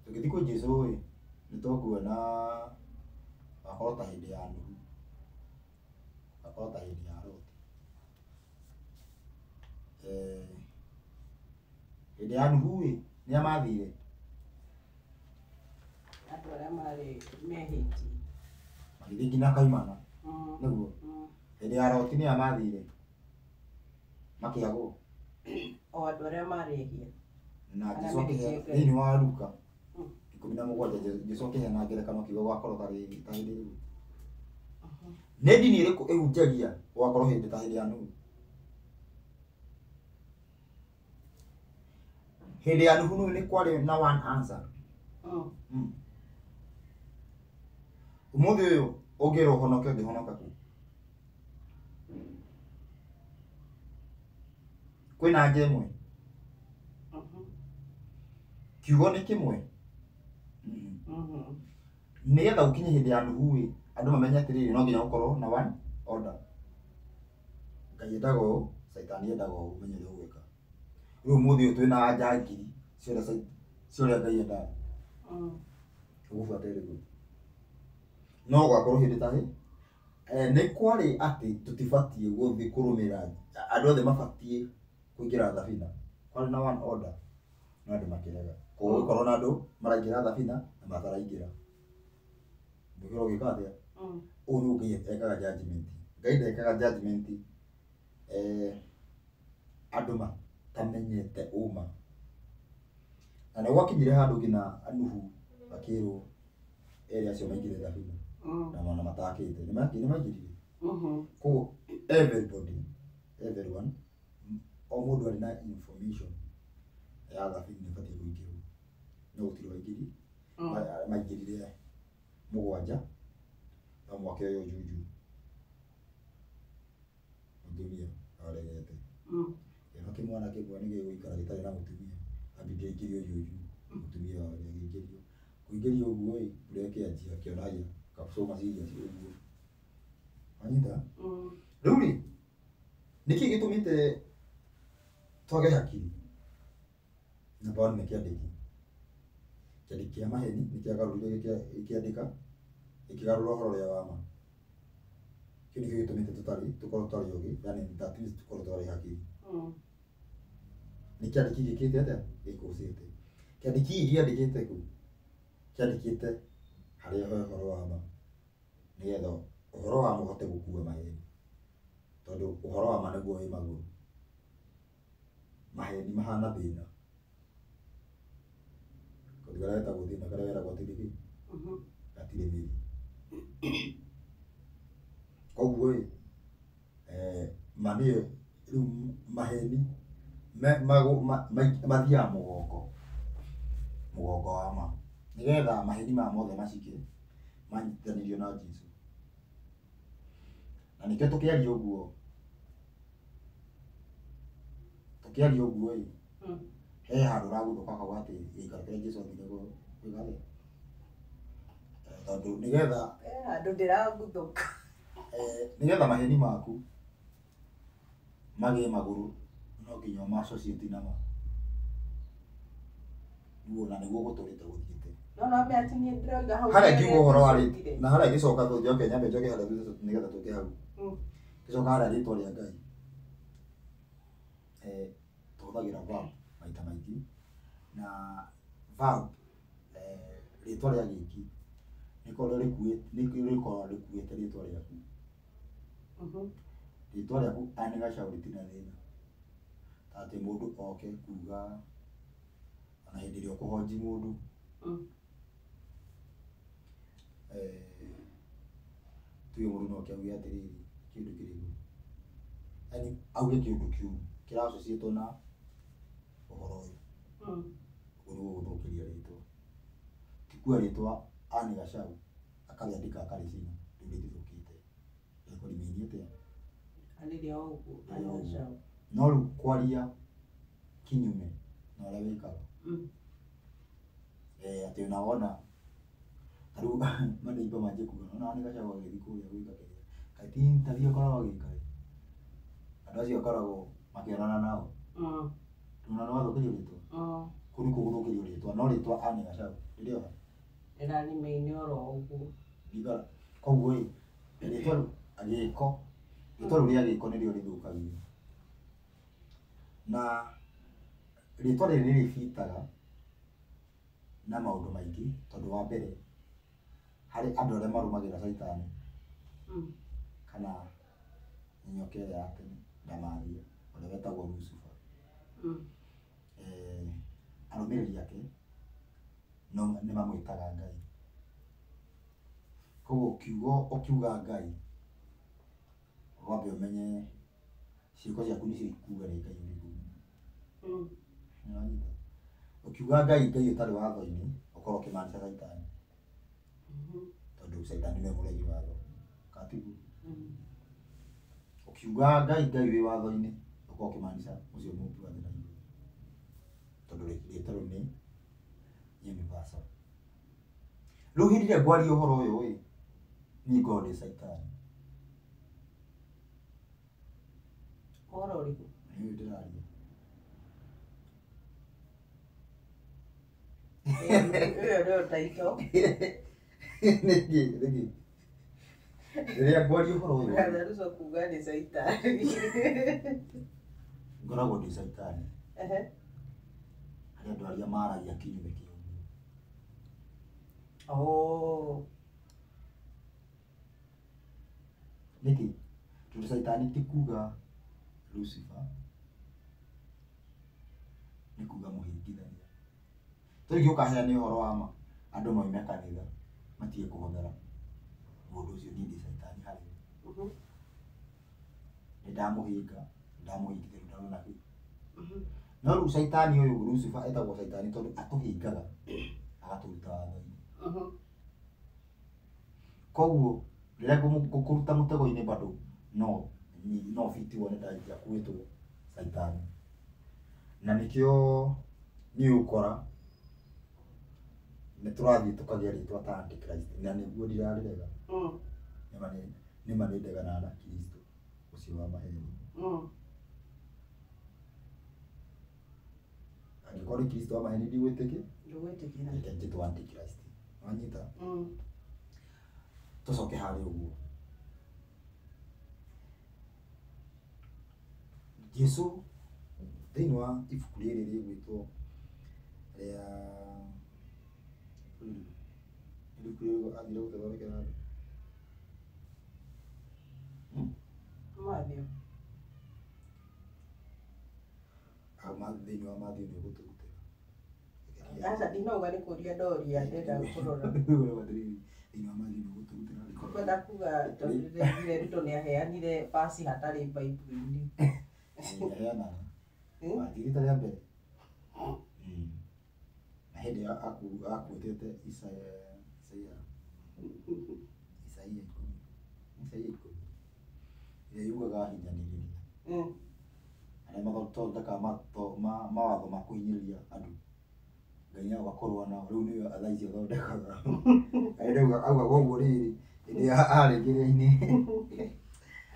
tũngĩthiĩ kwĩ Jesũ rĩ, nĩ tũkuona akorwo ta hĩndĩ ya Nuhu, akorwo ta hĩndĩ ya Loti. Hĩndĩ ya Nuhu rĩ, nĩa mathire? Andũ arĩa marĩ mehĩtie. Magĩthiĩ nginya Kaimana. Nĩguo. Hĩndĩ ya Loti nĩa mathire? Makĩagwo. O andũ arĩa marĩ ehia. Na Arĩa Jesũ akĩhe mehĩtie Ngai. thĩinĩ wa Luka 17 Jesũ akĩheana ngerekano akiuga gwakorwo ta hĩndĩ ĩrĩkũ. Nĩ ndini ĩrĩkũ ĩhunjagia gwakorwo hĩndĩ ta hĩndĩ ya Nuhu? Hĩndĩ ya Nuhu nĩ kwarĩ na one answer. Ũmũthĩ ũyũ ũngĩrwo ũhonoke ũngĩhonoka kũ? Kwĩna anja ĩmwe? Kiugo nĩ kĩmwe? Nĩgetha ũkinye hĩndĩ ya Nuhu ĩ, andũ mamenye atĩrĩrĩ no nginya gũkorwo na one order. Ngai endaga ũũ, Caitani endaga ũũ, ũmenye ũrĩa ũgwĩka. Rĩu ũmũthĩ ũyũ twĩna anja ngiri cia ũrĩa Ngai endaga. Ũgũbuata ĩrĩkũ? No gwakorwo hĩndĩ ta hĩ, nĩ kwarĩ atĩ tũtibatiĩ gũthiĩ kũrũmĩrĩra, andũ othe mabatiĩ kũingĩra thabina. Kwarĩ na one order, no andũ makĩrega. Koguo gũkorwo na andũ maraingĩra thabina na mataraingĩra. Mũihũro ũgĩka atĩa? Ũũ nĩguo Ngai ekaga judgment. Ngai ndekaga judgment andũ matamenyete ũma. Na nĩ gwakinyire handũ nginya Nuhu akĩrwo erĩ acio maingĩre thabina. Na mona matakĩte. Nĩ maingĩrire. Koguo everybody, everyone, o mũndũ arĩ na information ya thabina nĩ ĩbatiĩ kũingĩrwo, no gũtirĩ waingĩri. Maingĩrire 7 no mwaka ũyũ Juju mũtumia aregete. Kĩona kĩmwana kĩmwe nĩ gĩgũikara gĩtarĩ na mũtumia, ambinde aingĩrio Juju mũtumia wake agĩingĩrio. Kũingĩrio ũguo ĩ, mbura ĩkĩanjia akĩona haiya kapsoma serious ũguo. Wanyita? Rĩu rĩ, nĩkĩ gĩtũmĩte twage hakiri? Namba one nĩ kĩandĩki. Kĩandĩki kĩa maheni nĩ kĩagarũrire gĩkĩandĩka gĩkĩgarũra ũhoro ũrĩa wa ma. Kĩu nĩkĩo gĩtũmĩte tũkorwo tũtarĩ ogĩ, yani that means tũkorwo tũtarĩ hakiri. Nĩ kĩandĩki gĩkĩte atĩa? Gĩkũcĩte. Kĩandĩki gĩkĩ gĩandĩkĩte kũ? Kĩandĩkĩte harĩa he ũhoro wa ma, nĩgetha ũhoro wa ma ũhote gũkua maheni, tondũ ũhoro wa ma nĩguo wĩ magũrũ. Maheni mahana thĩna. Kaũndũ karĩa getagwo thĩna karĩa weragwo atĩ nĩkĩ? Gatirĩ mĩri. Koguo ĩ, ma nĩyo rĩu maheni mathiaga mũgongo, mũgongo wa ma, nĩgetha maheni maya mothe macike manyitithanĩrio na Jesũ. Na nĩkĩo tũkĩaria ũguo, ĩ, he handũ ũraguthũka ũkauga atĩ gĩikaro kĩrĩa Jesũ athire gwĩka atĩa? Tondũ nĩgetha handũ ndĩraguthũka. Nĩgetha maheni maku magĩe magũrũ no nginya ũma associate na ma. Nĩguo na nĩguo gũtũrĩte gũthiĩte. No no atĩ niĩ ndĩroiga hau. Harĩa ngiuga ũhoro wa rĩtwa, na harĩa ngĩcoka njoke nyambe njoke harĩa thutha nĩgetha tũke hau. Ngĩcoka harĩa rĩtwa rĩa Ngai. Tũhũthagĩra verb maita maingĩ, na verb rĩtwa rĩa gĩki nĩkorwo rĩkuĩte rĩtwa rĩaku. Rĩtwa rĩaku Anne Gachau rĩtirĩ na thĩna. Ta atĩ mũndũ oke kuga ona hĩndĩ ĩrĩa ũkũhonji mũndũ, tuge mũndũ no oke auge atĩrĩrĩ, kĩndũ kĩrĩkũ, yani auge kĩndũ kĩũru kĩra-associate na ũhoro ũyũ. Ũguo nĩguo gũthũkĩria rĩtwa. Ti kuoya rĩtwa Anne Gachau akarĩandĩka akarĩcina, rĩu rĩtithũkĩte, rĩkũremain atĩa? Arĩrĩa o ũguo, Anne Gachau. No rĩu kwaria kinyume na ũrĩa wĩkaga. Atĩ ona wona ta rĩu maneiba manjie kuga ona Anne Gachau agĩthiĩ kũrĩa gwĩka kĩrĩa, kaĩ ti interview akoragwo agĩka ĩ? Andũ acio akoragwo makĩonana nao. Ndũrona nĩ wathũkĩrio rĩtwa? Kũu nĩkuo gũthũkĩrio rĩtwa, no rĩtwa Anne Gachau rĩrĩ o ha? Rĩraremain oro ũguo. Koguo ĩ, rĩtwa gĩko, rĩtwa rĩu rĩa gĩko nĩrĩo rĩthũkagio. Na rĩtwa rĩrĩ nĩ rĩbitaga na maũndũ maingĩ, tondũ wa mbere harĩ andũ arĩa marũmagĩrĩra caitani kana nyoka ĩrĩa ya tene Ndamathia, ũrĩa wetagwo Lucifer. Arũmĩrĩri ake no nĩ mamwĩtaga Ngai. Koguo kiugo ũkiuga Ngai, wambe ũmenye ciĩko ciaku nĩcio ikuga nĩ Ngai ũrĩkũ. Nĩwanyita? Ũkiuga Ngai, Ngai ũtarĩ watho-inĩ, ũkorwo ũkĩmaanisha caitani. Tondũ caitani nĩwe mũregi watho. Kana tiguo? Ũkiuga Ngai, Ngai wĩ watho-inĩ, ũkorwo ũkĩmaanisha ũcio mũmbi wa thĩ na igũrũ. Tondũ rĩtwa rĩu nĩ universal. Rĩu hĩndĩ ĩrĩa ngwaria ũhoro ũyũ ĩ, niĩ ngoragwo ndĩ caitani. Ũhoro ũrĩkũ? Nĩ ũyũ ndĩraria. Ĩyo nĩyo title. Nĩkĩ? Nĩkĩ? Rĩrĩa ngwaria ũhoro ũyũ, Brother kuga nĩ caitani. Ngoragwo ndĩ caitani. Harĩ andũ arĩa maragia kinyume kĩa ũguo. Nĩkĩ? Tondũ caitani ti kuga Lucifer, nĩ kuga mũhĩngithania. Tũrĩngĩ ũkaheana ũhoro wa ma, andũ moime kanitha matige kũhũthĩra mũndũ ũcio, niĩ ndĩ caitani harĩ we. Nĩ ndamũhinga, ndamũhingithia ndarona kĩ. No rĩu caitani ũyũ Lucifer etagwo caitani tondũ atũhingaga agatũruta watho-inĩ. Koguo rĩrĩa ngũkũruta mũtego-inĩ bado no fiti wone ndanjia kwĩtwo caitani. Na nĩkĩo nĩ ũkora nĩ tũrathiĩ tũkagĩa rĩtwa ta Antichrist na nĩguo ndirarĩrega. Nĩma nĩ ndeganaga na Kristo ũcio wa maheni. Angĩkorwo nĩ Kristo wa maheni ndigwĩtĩkia, Ndũgwĩtĩkĩra. Reke njĩtwo Antichrist. Wanyita? Tũcoke harĩa ũguo. Jesu thĩinĩ wa ibuku rĩrĩ rĩgwĩtwo rĩa ibuku rĩrĩ athire gũtũthondekera andũ. Matthew. Thĩinĩ wa Matthew nĩ ũgũtũrutĩra. Aca ndinauga nĩ kũria ndoria ndĩrenda kũrora. Thĩinĩ wa Matthew nĩ ũgũtũrutĩra. Kwenda kuga tondũ ndĩraiguire Ruto nĩaheanire pasi hatarĩ Bible-inĩ. Aheanaga. Rita rĩa mbere. Na hĩndĩ ĩyo akuĩtĩte Isaia 10. Isaia 10. Ĩrĩa yugaga ahinyanĩrĩria. Arĩa mathondekaga mawatho ma kũhinyĩrĩria andũ. Ngai nĩagoka kũrũa nao. Rĩu nĩwe thaa ici athondekaga. Augaga ũguo rĩrĩ hĩndĩ ĩrĩa arĩ kĩrĩa-inĩ.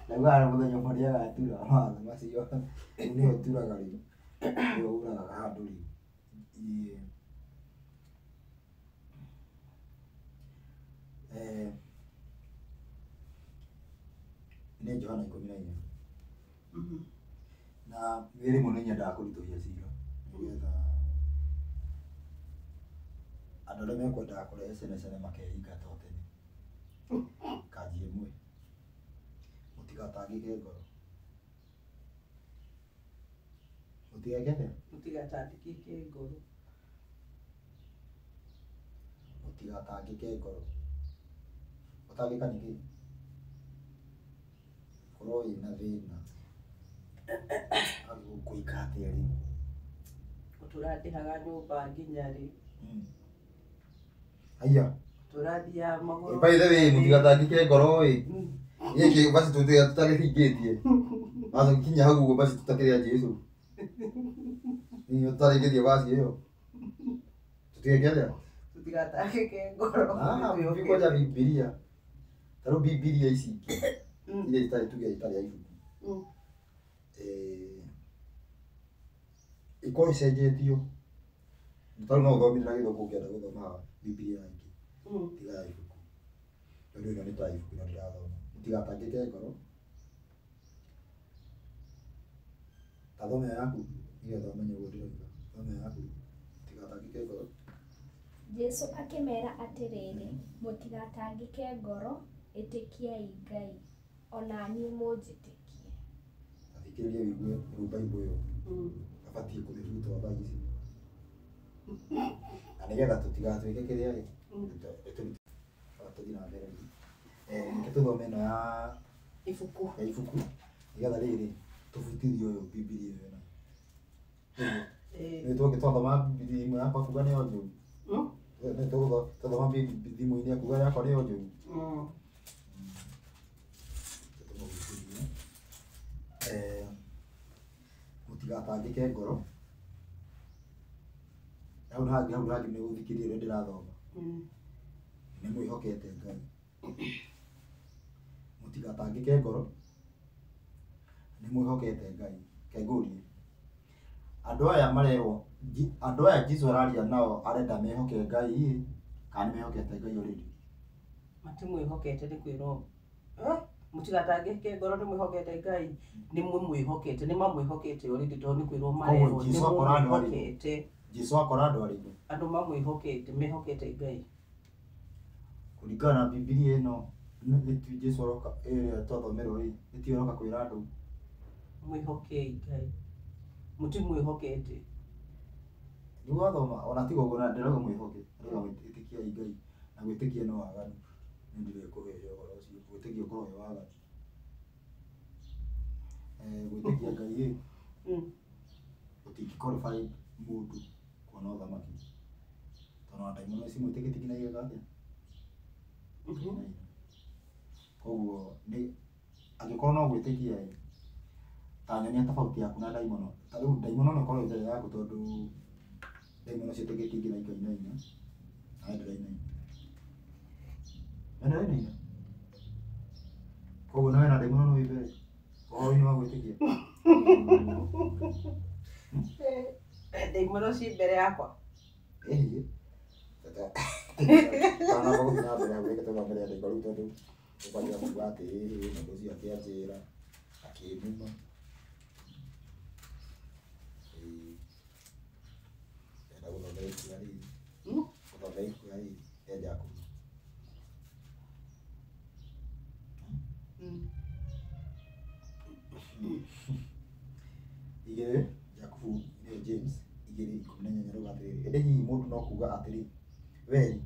Naugaga mũthenya ũmwe nĩagatura mawatho macio. Rĩu nĩwe ũturaga rĩu. Nĩwe ũragaga handũ rĩu. Nĩ Johana 14. Na rĩmwe nĩ nyendaga kũritũhia cira nĩgetha andũ arĩa mekwendaga kũrehe cenecene makehinga to tene. Kanji ĩmwe. Mũtigatangĩke ngoro. Mũtigeke atĩa? Mũtigatangĩke ngoro. Mũtigatangĩke ngoro. Gũtangĩka nĩ kĩĩ? Korwo wĩna thĩna. Ũgũĩka atĩa rĩu? Gũtũra ndĩhaga nyũmba nginya rĩ. Haiya. Tũrathiaga magũrũ. By the way, mũtigatangĩke ngoro ĩ. Gĩkĩ basi tũtagĩthingĩtie. Basi kinya hau ũguo basi tũtakĩrĩ a Jesu. Nĩ tũtarĩkĩtie basi ĩyo. Tũtigeke atĩa? Tũtigatangĩke ngoro. Kwanja Bibilia. Ta rĩu Bibilia ici ingĩ iria itarĩ tuge itarĩ ya ibuku. Ĩkorwo ĩcenjetio. Ta rĩu no ũthomire na gĩthũngũ ũngĩenda gũthoma Bibilia ĩngĩ. Tiga ya ibuku. Tondũ ĩno nĩ ta ibuku ĩno ndĩrathoma. Mũtigatangĩke ngoro. Ta thoma ĩyo yaku nĩgetha ũmenye ũguo ndĩroiga. Thoma ĩyo yaku. Mũtigatangĩke ngoro. Jesu akĩmera atĩrĩrĩ, mũtigatangĩke ngoro, ĩtĩkiai Ngai, o na niĩ mũnjĩtĩkie. Athikĩrĩria wĩigue rĩu Bible ĩyo. Abatiĩ kũmĩbutwo thaa ici. Na nĩgetha tũtigatuĩke kĩrĩa rĩ, tũthiĩ na mbere rĩu. Reke tũthome ĩno ya Ibuku. Ya ibuku nĩgetha rĩrĩ tũbutithie ũyũ Bibilia ĩyo nayo. Nĩ twathoma Bibilia ĩmwe yakwa kuga nĩyo njũru. Nĩ twathoma thimũ-inĩ kuga yakwa nĩyo njũru. Mũtigatangĩke ngoro. Hau hangĩ hau hangĩ nĩ gũthikĩrĩria ũrĩa ndĩrathoma. Nĩ mwĩhokete Ngai. Mũtigatangĩke ngoro. Nĩ mwĩhokete Ngai. Reke ngũrie. Andũ aya marerwo, andũ aya Jesu araria nao arenda mehoke Ngai ĩ, kana nĩ mehokete Ngai already? Matimwĩhokete nĩ kwĩrwo. Mũtigatangĩke ngoro nĩ mwĩhokete Ngai. Nĩ mũmwĩhokete, nĩ mamwĩhokete already tondũ nĩ kwĩrwo marerwo nĩ Jesu akora andũ arĩkũ? mũmwĩhokete. Jesu akora andũ arĩkũ? Andũ mamwĩhokete, mehokete Ngai. Kũringana na Bibilia ĩno, nĩ ti Jesu aroka ĩrĩa twathomerwo ĩ, nĩ ti aroka kwĩra andũ. Mwĩhokei Ngai. Mũtimwĩhokete. Nĩ wathoma ona tiga ũguo na ndĩrauga mwĩhoke, ndĩrauga ĩtĩkiai Ngai na gwĩtĩkia no waganu. Nĩ ndirekũhĩhia ũhoro ũcio, gwĩtĩkia ũkoragwo wĩ waganu. Gwĩtĩkia Ngai ĩ gũtingĩ qualify mũndũ kuona ũthamaki tondũ ona ndaimono cimwĩtĩkĩtie nginya igeka atĩa? Koguo nĩ angĩkorwo no gwĩtĩkia ĩ ta nyonia tofauti yaku na ndaimono. Ta rĩu ndaimono no ĩkorwo ĩ mbere yaku tondũ ndaimono ciĩtĩkĩtie nginya ikainaina nawe ndũrainaina. We ndũrainaina. Koguo nawe na ndaimono no wĩ mbere ũhoro-inĩ wa gwĩtĩkia. Ndaimono ci mbere yakwa. Ĩĩ. Tanamba gũthiĩ na mbere hau reke tũthome rĩandĩko rĩu tondũ ũkwambia kuuga atĩ ĩĩ mũndũ ũcio akĩanjĩra akĩnuma. Ĩĩ. Ndĩrenda gũthomera ibuku rĩa rĩrĩ. Gũthomera ibuku rĩa rĩrĩ rĩa Jakubu. Igĩrĩ Jakubu nĩyo James 2:18 rauga atĩrĩrĩ, ĩndĩ hihi mũndũ no kuuga atĩrĩ, wee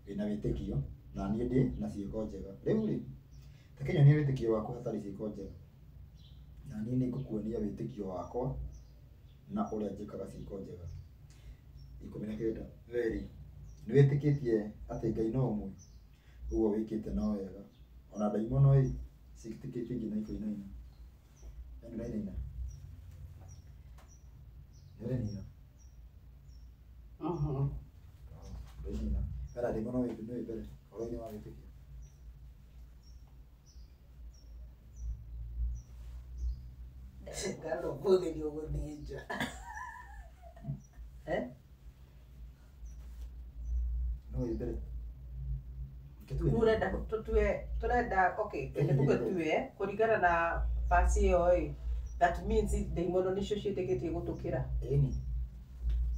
wĩna wĩtĩkio na niĩ ndĩ na ciĩko njega. Rĩu rĩ, ta kĩnyonie wĩtĩkio waku hatarĩ ciĩko njega, na niĩ nĩngũkuonia wĩtĩkio wakwa na ũrĩa njĩkaga ciĩko njega. 19 wee rĩ, nĩwĩtĩkĩtie atĩ Ngai no ũmwe? Ũguo wĩkĩte no wega. Ona ndaimono ĩ ciĩtĩkĩtie nginya ikainaina. We nĩũrainaina? Nĩũrainaina? Ndũrainaina. We na ndaimono wĩ mbere ũhoro-inĩ wa wĩtĩkio. Ngano ũmũthĩ nĩ ũgũthiĩ nja. No wĩ mbere. Rĩu ũrenda tũtue tũrenda okay reke tuge tue kũringana na verse ĩyo ĩ that means ndaimono nĩcio ciĩtĩkĩtie gũtũkĩra. Ĩni.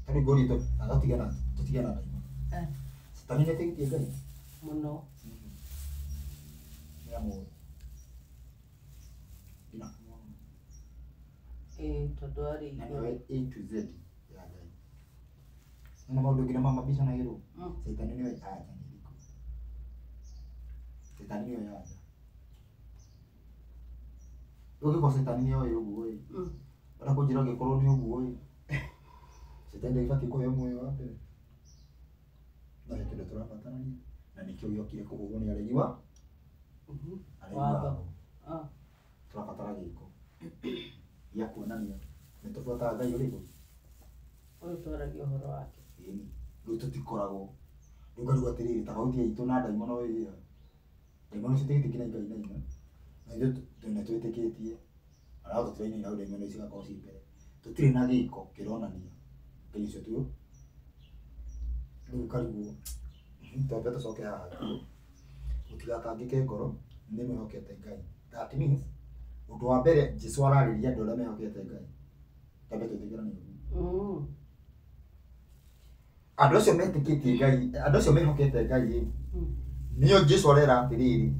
Ta rĩu ngũrie tũtigana tũtigana ndaimono. Cetani nĩetĩkĩtie Ngai? Mũno. Nĩ amũĩ. Nginya kũmwona. Ĩĩ tondũ arĩ Na igũrũ. nĩwe A to Z ya Ngai. Nĩ maũndũ nginya ma mabicanagĩrwo. Caitani nĩoĩ anja nĩ ĩrĩkũ. Caitani nĩoĩ anja. Rĩu angĩkorwo caitani nĩoĩ ũguo ĩ, ũrenda kũnjĩra angĩkorwo nĩ ũguo ĩ, caitani ndagĩbatiĩ kũheo muoyo wa mbere? No he kĩndũ tũrabatarania na nĩkĩo gĩokire kũhũrwo nĩ aregi wa aregi Watho. watho. Tũrabatara gĩko gĩa kuonania nĩ tũbuataga Ngai ũrĩkũ. Ũyũ twaragia ũhoro wake. Ĩni. Rĩu tũtikoragwo. Rĩu ngarigwo atĩrĩrĩ, tofauti itũ na ndaimono ĩ, ndaimono ciĩtĩkĩtie nginya ikainaina, na ithuĩ nĩ twĩtĩkĩtie na no tũtirainaina rĩu ndaimono cigakorwo ciĩ mbere. Tũtirĩ na gĩko kĩronania Ngai ũcio tu. Rĩu ngarigwo twambe tũcoke haha mũtigatangĩke ngoro nĩ mwĩhokete Ngai. That means ũndũ wa mbere Jesũ ararĩria andũ arĩa mehokete Ngai. Twambe twĩtĩkĩrane ũguo. Andũ acio metĩkĩtie Ngai, andũ acio mehokete Ngai ĩ, nĩo Jesũ arera atĩrĩrĩ,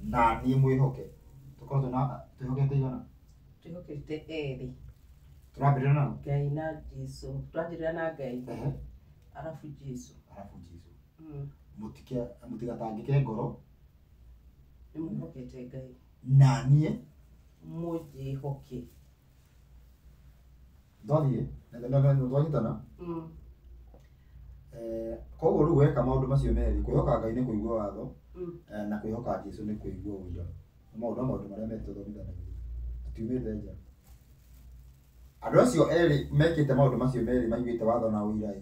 na niĩ mwĩhoke. Tũkorwo twĩna twĩhokete igana? Twĩhokete erĩ. Tũrambĩrĩria nao? Ngai na Jesũ. Twanjĩrĩra na Ngai. Arabu Jesũ. Arabu Jesũ. Mũtigatangĩke ngoro. Nĩ mwĩhokete Ngai. Na niĩ Mũnjĩhoke. Twathiĩ twanyitana. Koguo rĩu weka maũndũ macio merĩ, kwĩhoka Ngai nĩ kũigua watho na kwĩhoka Jesũ nĩ kũigua ũira. Nĩ maũndũ marĩa merĩ tũthomithanagia. Tũtiumĩte nja. Andũ acio erĩ mekĩte maũndũ macio merĩ maiguĩte watho na ũira ĩ,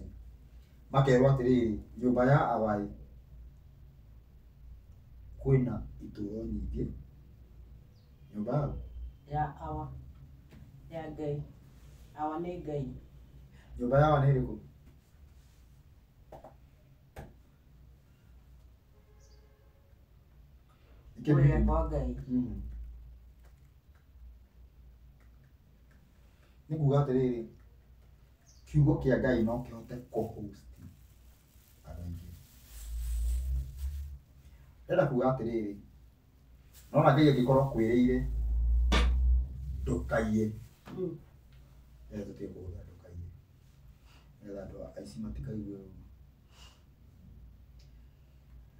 makerwo atĩrĩrĩ, nyũmba ya awa ĩ, kwĩna itũũro nyingĩ. Nyũmba ya Ya awa. Ya Ngai. Awa nĩ Ngai. Nyũmba ya awa nĩ ĩrĩkũ? Kũrĩa kwa Ngai. Nĩ kuuga atĩrĩrĩ, kiugo kĩa Ngai no kĩhote kũ-host andũ aingĩ. Ndĩrenda kuuga atĩrĩrĩ, nona Ngai angĩkorwo akwĩrĩire ndũkaiye, reke tũtige kũhũthĩra ndũkaiye, nĩgetha andũ aici matikaigue ũru.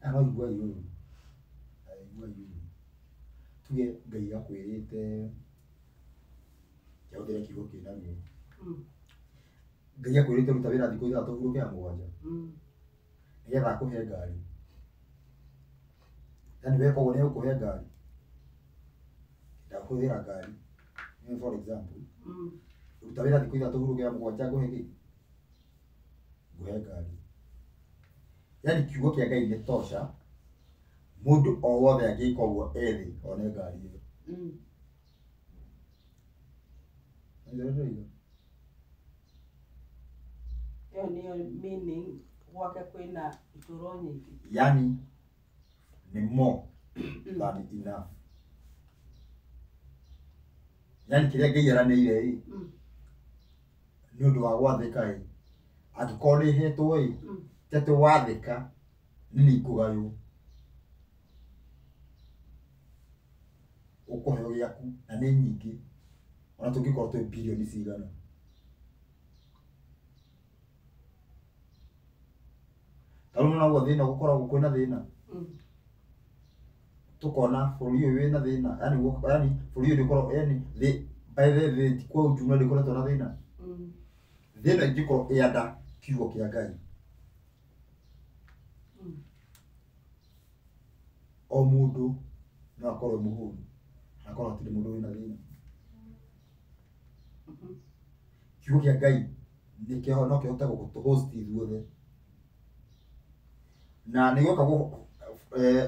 Aya no iguai ũru, iguai ũru. Tuge Ngai akwĩrĩte Kĩahũthĩre kiugo kĩna ruo. Ngai akwĩrĩte ruta wĩra thikũ ithathatũ hurũke ya mũgwanja. Nĩgetha akũhe ngari. Yaani weka ũguo nĩegũkũhe ngari. Ndakũhũthĩra ngari. For example, ruta wĩra thikũ ithatũ hurũke ya mũgwanja ngũhe kĩ? Ngũhe ngari. Yaani kiugo kĩa Ngai nĩ tosha. Mũndũ o wothe angĩka ũguo ethĩ one ngari ĩyo. Ĩyo nĩyo meaning gwake kwĩna itũro nyingĩ. Yaani nĩ more than enough. Yaani kĩrĩa Ngai eranĩire ĩ, nĩ ũndũ wa gwathĩka ĩ, angĩkorwo nĩ hetwo ĩ, ti atĩ wathĩka nĩ ikũgaywo. Ũkũheo gĩaku na nĩ nyingĩ ona tũngĩkorwo twĩ birioni cigana. Ta rĩu nĩwona ũguo thĩna gũkoragwo kwĩna thĩna. Tũkona bũrũri ũyũ wĩna thĩna, yaani yaani bũrũri ũyũ ndũkoragwo yaani thĩ by the way thĩ kwa ujumla ndĩkoretwo na thĩna. Thĩ ĩno ĩngĩkorwo ĩanda kiugo kĩa Ngai. O mũndũ no akorwo e mũhũnu, na akorwo hatirĩ mũndũ wĩna thĩna. Kiugo kĩa Ngai nĩkĩo no kĩhote gũtũ-host ithuothe. Na nĩ gĩoka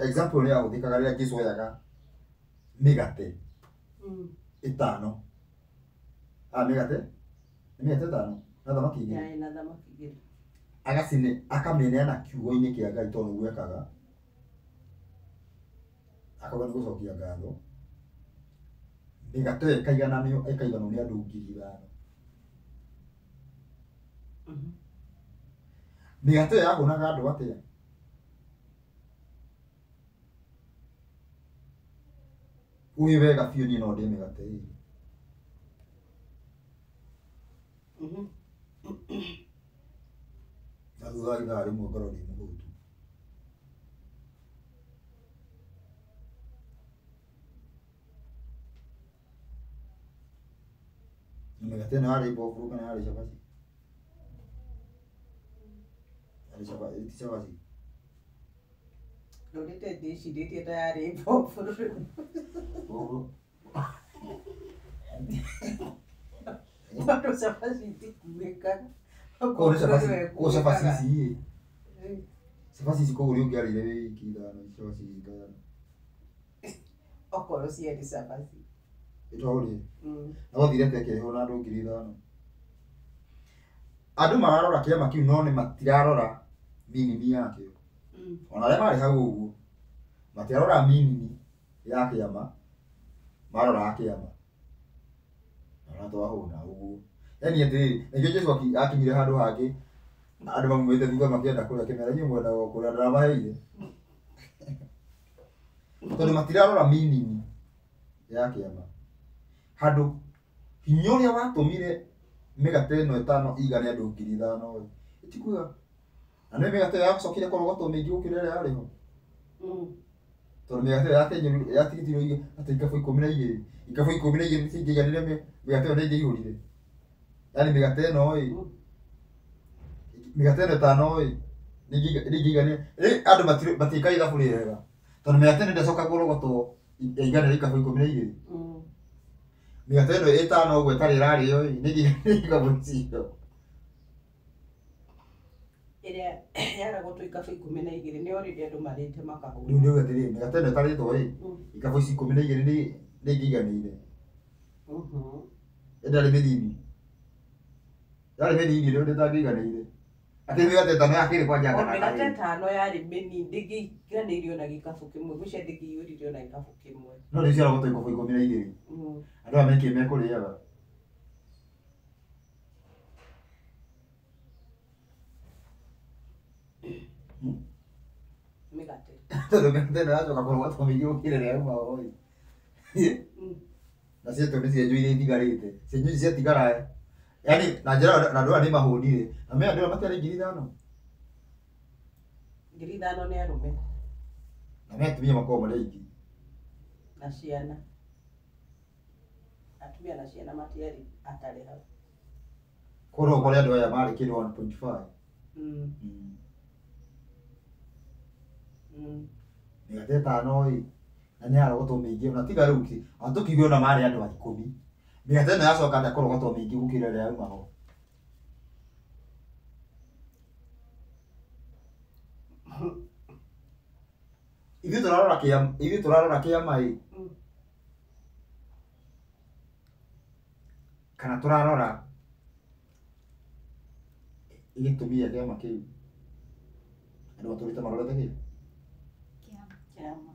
example nĩ yahũthĩkaga rĩrĩa Jesũ oyaga mĩgate ĩtano. Mĩgate? Nĩ mĩgate ĩtano na thamaki igĩrĩ. Na thamaki igĩrĩ. Agacine akamĩneana kiugo-inĩ kĩa Ngai tondũ nĩguo ekaga. Akauga nĩ gũcokia ngatho. Mĩgate ĩyo ĩkaigananio ĩkaiganwo nĩ andũ 5,000. Mĩgate ĩyo yahũnaga andũ atĩa? Ũĩ wega biũ niĩ no ndĩe mĩgate ĩrĩ. Na thutha wa ithaa rĩmwe ngorwo ndĩ mũhũtu. Na mĩgate ĩno yarĩ mbovu kana yarĩ cabaci? Yarĩ cabaci, ti cabaci. Ndũrĩte ndĩcirĩtie ta yarĩ mbovu. Mbovu. Tondũ cabaci itikuĩkaga. Koguo nĩ cabaci, koguo cabaci ici ĩ, cabaci ici koguo nĩ ũngĩarĩire wĩ wiki ithano, cabaci ici ithano. Okorwo ciarĩ cabaci. Ĩtwaũrĩe. Na gwathire atĩa ĩkĩrĩhwo na andũ 5,000? Andũ mararora kĩama kĩu no nĩ matirarora meaning yakĩo. Ona arĩa marĩ hau ũguo matirarora meaning ya kĩama, maroraga kĩama. Ona twahũna ũguo. Yaani atĩrĩrĩ, nĩkĩo Jesũ akinyire handũ hangĩ andũ maumĩte thutha makĩenda kũrĩa kĩmera inyuĩ mwendaga o kũrĩa ndamaheire. Tondũ matirarora meaning ya kĩama. Handũ hinya ũrĩa watũmire mĩgate ĩno ĩtano ĩigane andũ 5,000 ĩ, ĩtikuga. Na nĩ mĩgate ĩyo yacokire kũrogotwo mĩingĩ gũkĩra ĩrĩa yarĩ ho. Tondũ mĩgate ĩyo yatigĩtirwo atĩ ikabũ 12. Ikabũ 12 nĩcingĩaiganire mĩgate ĩyo nĩĩngĩaihũrire. Yaani mĩgate ĩno ĩ, mĩgate ĩno ĩtano ĩ, nĩingĩaiganire. Rĩu andũ matiĩkaga ithabu rĩega. Tondũ mĩgate ĩno ndĩacoka kũrogotwo yaiganĩra ikabũ 12. Mĩgate ĩno ĩtano ũguo ĩtarĩ ĩrarĩo ĩ, nĩingĩaiganĩire ikabũ icio. Ĩrĩa yarogotwo ikabũ 12 nĩ already andũ marĩte makahũna. Rĩu nĩ atĩrĩrĩ, mĩgate ĩno ĩtarĩtwo ĩ, ikabũ ici 12 nĩingĩaiganĩire. Ĩndĩ mĩnini. Yarĩ mĩnini rĩu ndĩtangĩiganĩire. Atĩ mĩgate ĩtano yakĩrĩ kwanja O kana mĩgate kahĩĩ. ĩtano yarĩ mĩnini ndĩngĩiganĩire ona gĩkabũ kĩmwe, ngwĩciria ndĩngĩiyũrire ona gĩkabũ kĩmwe. No rĩu ciarogotwo ikabũ 12. Andũ aya mekĩ mekũrĩaga. Mĩgate. Tondũ mĩgate ĩno yacoka kũrogotwo mĩingĩ gũkĩra ĩrĩa yauma ho ĩ. Na cietwo nĩ cienjwo iria itigarĩte. Cienjwo ici ciatigara yaani na njĩra na andũ aya nĩ mahũnire. Na me andũ aya matiarĩ 5,000. 5,000 nĩ arũme. Na me atumia makoragwo marĩ aingĩ. Na ciana. Atumia na ciana matiarĩ atarĩ hau. Koguo ũkore andũ aya marĩ kĩndũ 1.5. Mĩgate ĩtano ĩ na nĩ yarogotwo mĩingĩ ona tiga rĩu ki ona tũkiuge ona marĩ andũ a 10. Mĩgate ĩno yacoka atĩa kũrogotwo mĩingĩ gũkĩra ĩrĩa yauma ho? Ithuĩ tũrarora kĩa ithuĩ tũrarora kĩama ĩ kana tũrarora gĩtũmi gĩa kĩama kĩu andũ matũrĩte marorete kĩ Kĩama.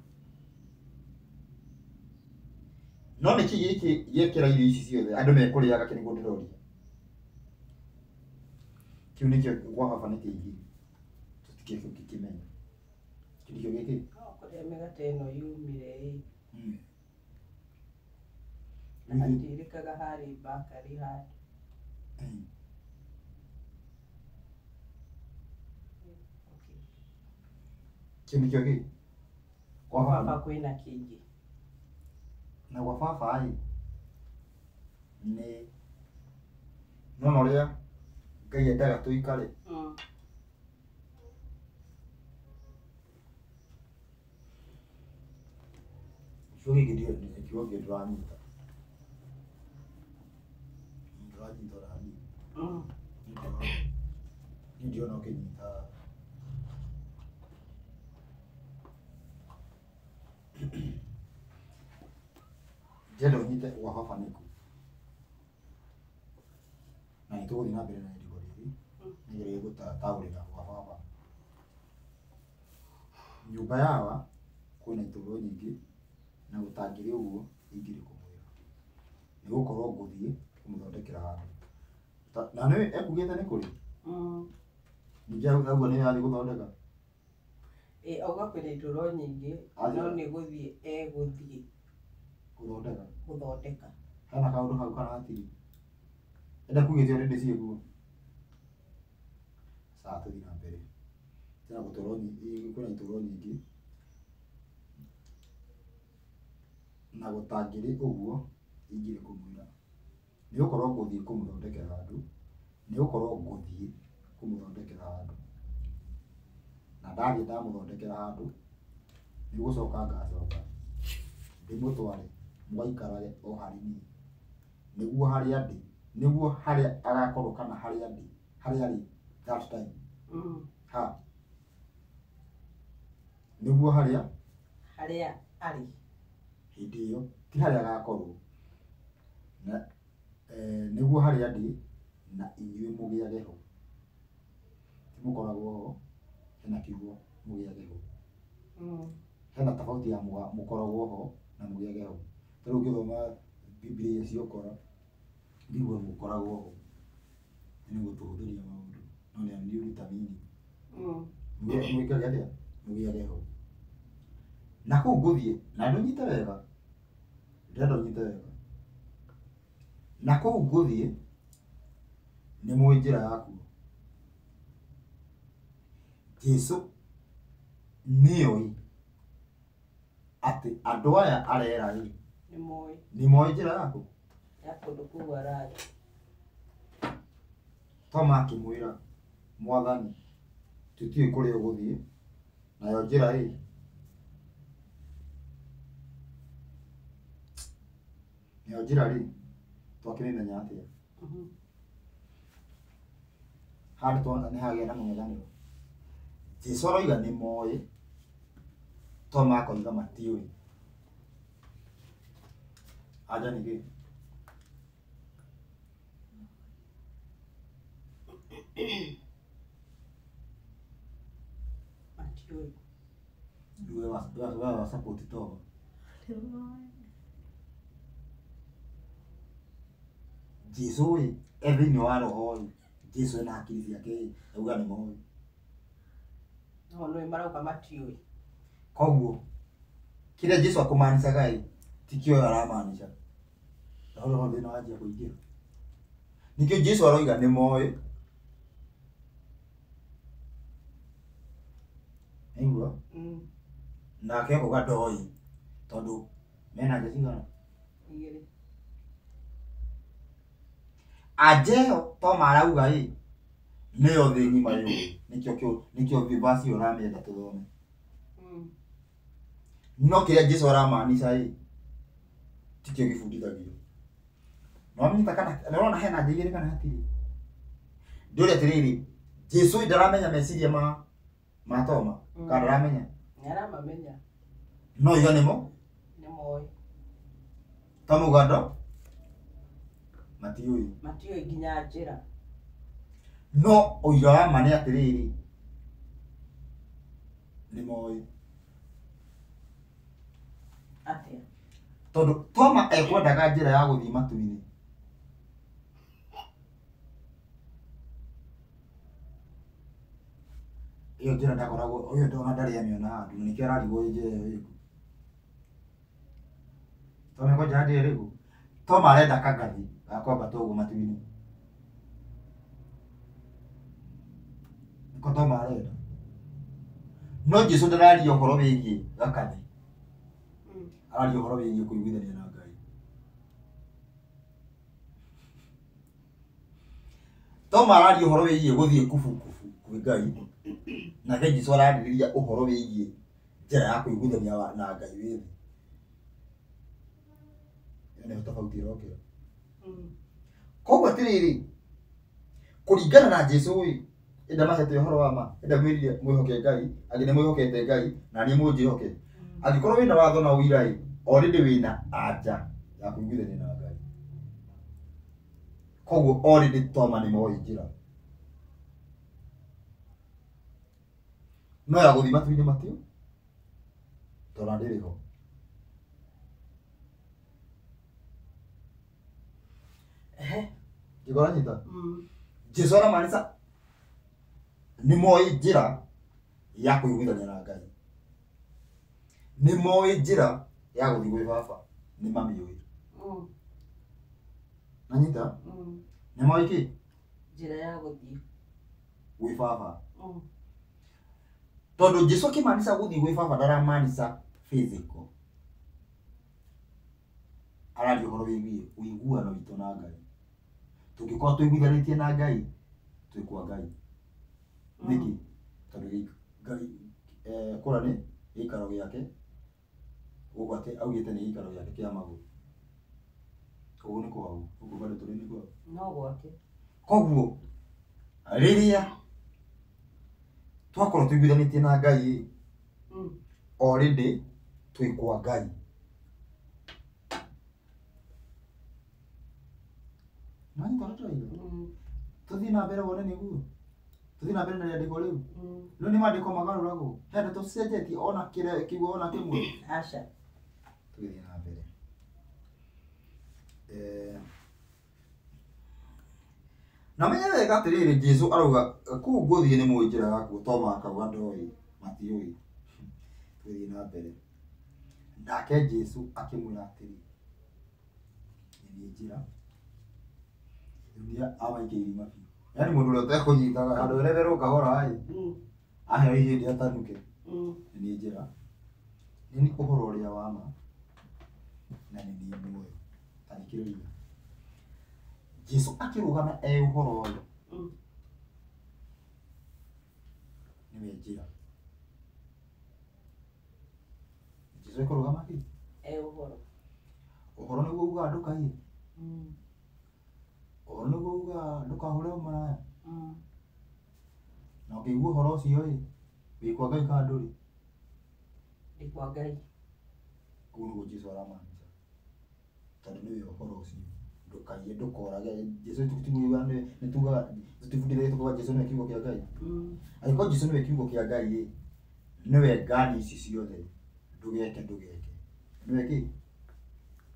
No nĩkĩ gĩkĩ gĩekĩra irio ici ciothe andũ mekũrĩaga kĩ nĩguo ndĩroria. Kĩu nĩkĩo gwa baba nĩ kĩingĩ tũtingĩkĩmenya. Kĩu nĩkĩo gĩkĩ. No kũrĩa mĩgate ĩno yumire ĩ na hatirĩkaga harĩ bakari handũ. Okay. Kĩu nĩkĩo gĩkĩ. Gwa Baba baba kwĩna kĩingĩ. Na gwa baba ĩ nĩ nona ũrĩa Ngai endaga tũikare. Kiugo gĩkĩ kiugo gĩkĩ ndĩranyita. Ndĩranyita ona hanini. Niĩ ndĩrona ũkĩnyita. Ndĩrenda ũnyite gwa baba nĩkũ. Na nĩ tũgũthiĩ na mbere na irigũ rĩrĩ nĩgeria gũtaũrĩra gwa baba. Nyũmba yawa kwĩna itũũro nyingĩ na gũtangĩrĩ ũguo ingĩrĩ kũmwĩra. Nĩ gũkorwo ngũthiĩ kũmũthondekera handũ. Na nĩ ekugĩte nĩ kũrĩ? Ningĩ auga nĩ athiĩ gũthondeka? Ĩ auga kwĩna itũũro nyingĩ no nĩ gũthiĩ egũthiĩ gũthondeka. Gũthondeka. Hena kaũndũ hau kana hatirĩ? Enda kugĩte already ciĩkuo. Sawa tũthiĩ na mbere. Tena gũtũrwo nyingĩ kwĩna itũũro nyingĩ na gũtangĩrĩ ũguo ingĩrĩ kũmwĩra. Nĩ gũkorwo ngũthiĩ kũmũthondekera handũ. Nĩ gũkorwo ngũthiĩ kũmũthondekera handũ. Na ndathiĩ ndamũthondekera handũ nĩ gũcoka ngacoka ndĩmũtware mũgaikarage o harĩ niĩ. Nĩguo harĩa ndĩ, nĩguo harĩa agakorwo kana harĩa ndĩ, harĩa arĩ that time. Ha. Nĩguo harĩa Harĩa arĩ. Hĩndĩ ĩyo ti harĩa agakorwo. Na nĩguo harĩa ndĩ na inyuĩ mũgĩage ho. Ti mũkoragwo ho, hena kiugo mũgĩage ho. Hena tofauti ya mũkoragwo ho na mũgĩage ho. Ta rĩu ũngĩthoma Bibilia ciokora nĩguo mũkoragwo ho. Nĩ gũtũhũthĩria maũndũ. No nĩ ũruta meaning. Mwĩkage atĩa? Mũgĩage ho. Na kũu ngũthiĩ, na ndũnyite wega. Ndĩrenda ũnyite wega. Na kũu ngũthiĩ nĩ mũĩ njĩra yakuo. Jesũ nĩoĩ atĩ andũ aya arera ĩ Nĩ moĩ. Nĩ moĩ njĩra yaku? Ya kũndũ kũu arathiĩ. Toma akĩmwĩra, Mwathani, tũtiũĩ kũrĩa ũgũthiĩ, nayo njĩra ĩ nayo njĩra rĩ twakĩmĩmenya atĩa? Handũ tuona nĩ hagĩa na mũng'ethanĩro. Jesũ aroiga nĩ moĩ, Toma akoiga matiũĩ. Anja nĩ kĩ? Matiũĩ. Rĩu we wa support Toma. Jesũ ĩ e thĩinĩ wa roho ĩ Jesũ ena hakiri ciake ĩ auga nĩ moĩ. No nĩ marauga matiũĩ. Koguo kĩrĩa Jesũ akũmanicaga ĩ tikĩo aramaanisha. Roho roho thĩna wanjia kũingĩra. Nĩkĩo Jesũ aroiga nĩ moĩ. Nĩigua? Nake akauga ndoĩ tondũ mena anja cigana? Igĩrĩ. Anja ĩyo Toma arauga ĩ nĩyo thĩ ng'ima yũĩ, nĩkĩo nĩkĩo verse ĩyo ũramĩenda tũthome. No kĩrĩa Jesũ aramaanisha ĩ tikĩo gĩbundithagio. Nĩwamĩnyita kana nĩũrona hena anja igĩrĩ kana hatirĩ? Ndĩũria atĩrĩrĩ, Jesũ ndaramenya meciria ma Toma kana ndaramenya? Nĩaramamenya. No iga nĩmo? Nĩmoĩ. Toma auga ndo matiũĩ. Matiũĩ nginya njĩra. No ũira wa ma nĩ atĩrĩrĩ, nĩmoĩ. Atĩa? Tondũ Toma ekwendaga njĩra ya gũthiĩ matu-inĩ. Ĩyo njĩra ndakoragwo, ũyũ ndona ndarĩ amĩona handũ, na nĩkĩo ararigwo njĩra ĩyo ĩkũ. Toma ekwendaga njĩra ĩrĩkũ? Toma arenda kangathi ga kwambata ũguo matu-inĩ. Nĩko Toma arenda. No Jesũ ndararia ũhoro wĩgiĩ gakathi. Araria ũhoro wĩgiĩ kũiguithania na Ngai. Toma araria ũhoro wĩgiĩ gũthiĩ kubukubu kwĩ Ngai, nake Jesũ ararĩrĩria ũhoro wĩgiĩ njĩra ya kũiguithania na Ngai wĩ thĩ. Ĩyo nĩyo tofauti ĩrokĩra. Koguo atĩrĩrĩ, kũringana na Jesũ ĩ, ĩndamahete ũhoro wa ma, ĩndamwĩrire mwĩhoke Ngai, angĩ nĩ mwĩhokete Ngai, na niĩ mũnjĩhoke. Angĩkorwo wĩna watho na ũira ĩ, already wĩna anja ya kũiguithania na Ngai. Koguo already Toma nĩ moĩ njĩra. No ya gũthiĩ matu-inĩ matio, tondũ ndĩrĩ ho. Ngĩkora nyita? Jesũ aramaanisha nĩ moĩ njĩra ya kũiguithania na Ngai. Nĩ moĩ njĩra ya gũthiĩ gwĩ baba, nĩ mamĩũĩ. Nanyita? Nĩ moĩ kĩ? Njĩra ya gũthiĩ gwĩ baba. Tondũ Jesũ akĩmaanisha gũthiĩ gwĩ baba ndaramaanisha physical. Araria ũhoro wĩgiĩ ũiguano witũ na Ngai. Tũngĩkorwo tũiguithanĩtie na Ngai, twĩ kwa Ngai. Nĩkĩ? Tondũ Ngai kũrĩa nĩ gĩikaro gĩake, gũkũ atĩ augĩte nĩ gĩikaro gĩake kĩa magũrũ. Koguo nĩ kwao, gũkũ bado tũrĩ nĩ kwao. No gwake. Koguo rĩrĩa twakorwo tũiguithanĩtie na Ngai ĩ, already twĩ kwa Ngai. Nĩwanyita ũrĩa ndĩroiga? Tũthiĩ na mbere wone nĩguo. Tũthiĩ na mbere na rĩandĩko rĩu. Rĩu nĩ maandĩko magarũragwo. He ndeto cicenjetie ona kiugo ona kĩmwe. Aca. Tũgĩthiĩ na mbere. Na menye wega atĩrĩrĩ, Jesũ arauga kũu ngũthiĩ nĩ mũĩ njĩra yakuo, Toma akauga ndoĩ, matiũĩ. Tũgĩthiĩ na mbere. Nake Jesũ akĩmwĩra atĩrĩ, nĩ niĩ njĩra. Rĩu nĩ amaikĩirie irima biũ. Yaani mũndũ ũrĩa ũtekũnyitaga handũ eretherwo kahora ĩ, aheo ihĩndĩ atanuke. Nĩ niĩ njĩra, nĩ niĩ ũhoro ũrĩa wa ma, na nĩ niĩ muoyo. Ta thikĩrĩria. Jesũ akĩrũgama e ũhoro ũyũ, nĩwe njĩra. Jesũ ekũrũgama kĩ? E ũhoro. Ũhoro nĩguo ugaga ndũkaiye. Ũhoro nĩguo ugaga ndũkahũre ũmaraya. Na ũkĩigua ũhoro ũcio ĩ, wĩ kwa Ngai kana ndũrĩ? Ndĩ kwa Ngai. Ũguo nĩguo Jesũ aramaanisha. Tondũ nĩwe ũhoro ũcio. Ndũkaiye, ndũkorage. Jesũ tikuga nĩ tugaga, tũtibundithagia tukuga Jesũ nĩwe kiugo kĩa Ngai. Angĩkorwo Jesũ nĩwe kiugo kĩa Ngai ĩ, nĩwe ngani ici ciothe. Ndũgeke, ndũgeke. Nĩwe kĩ?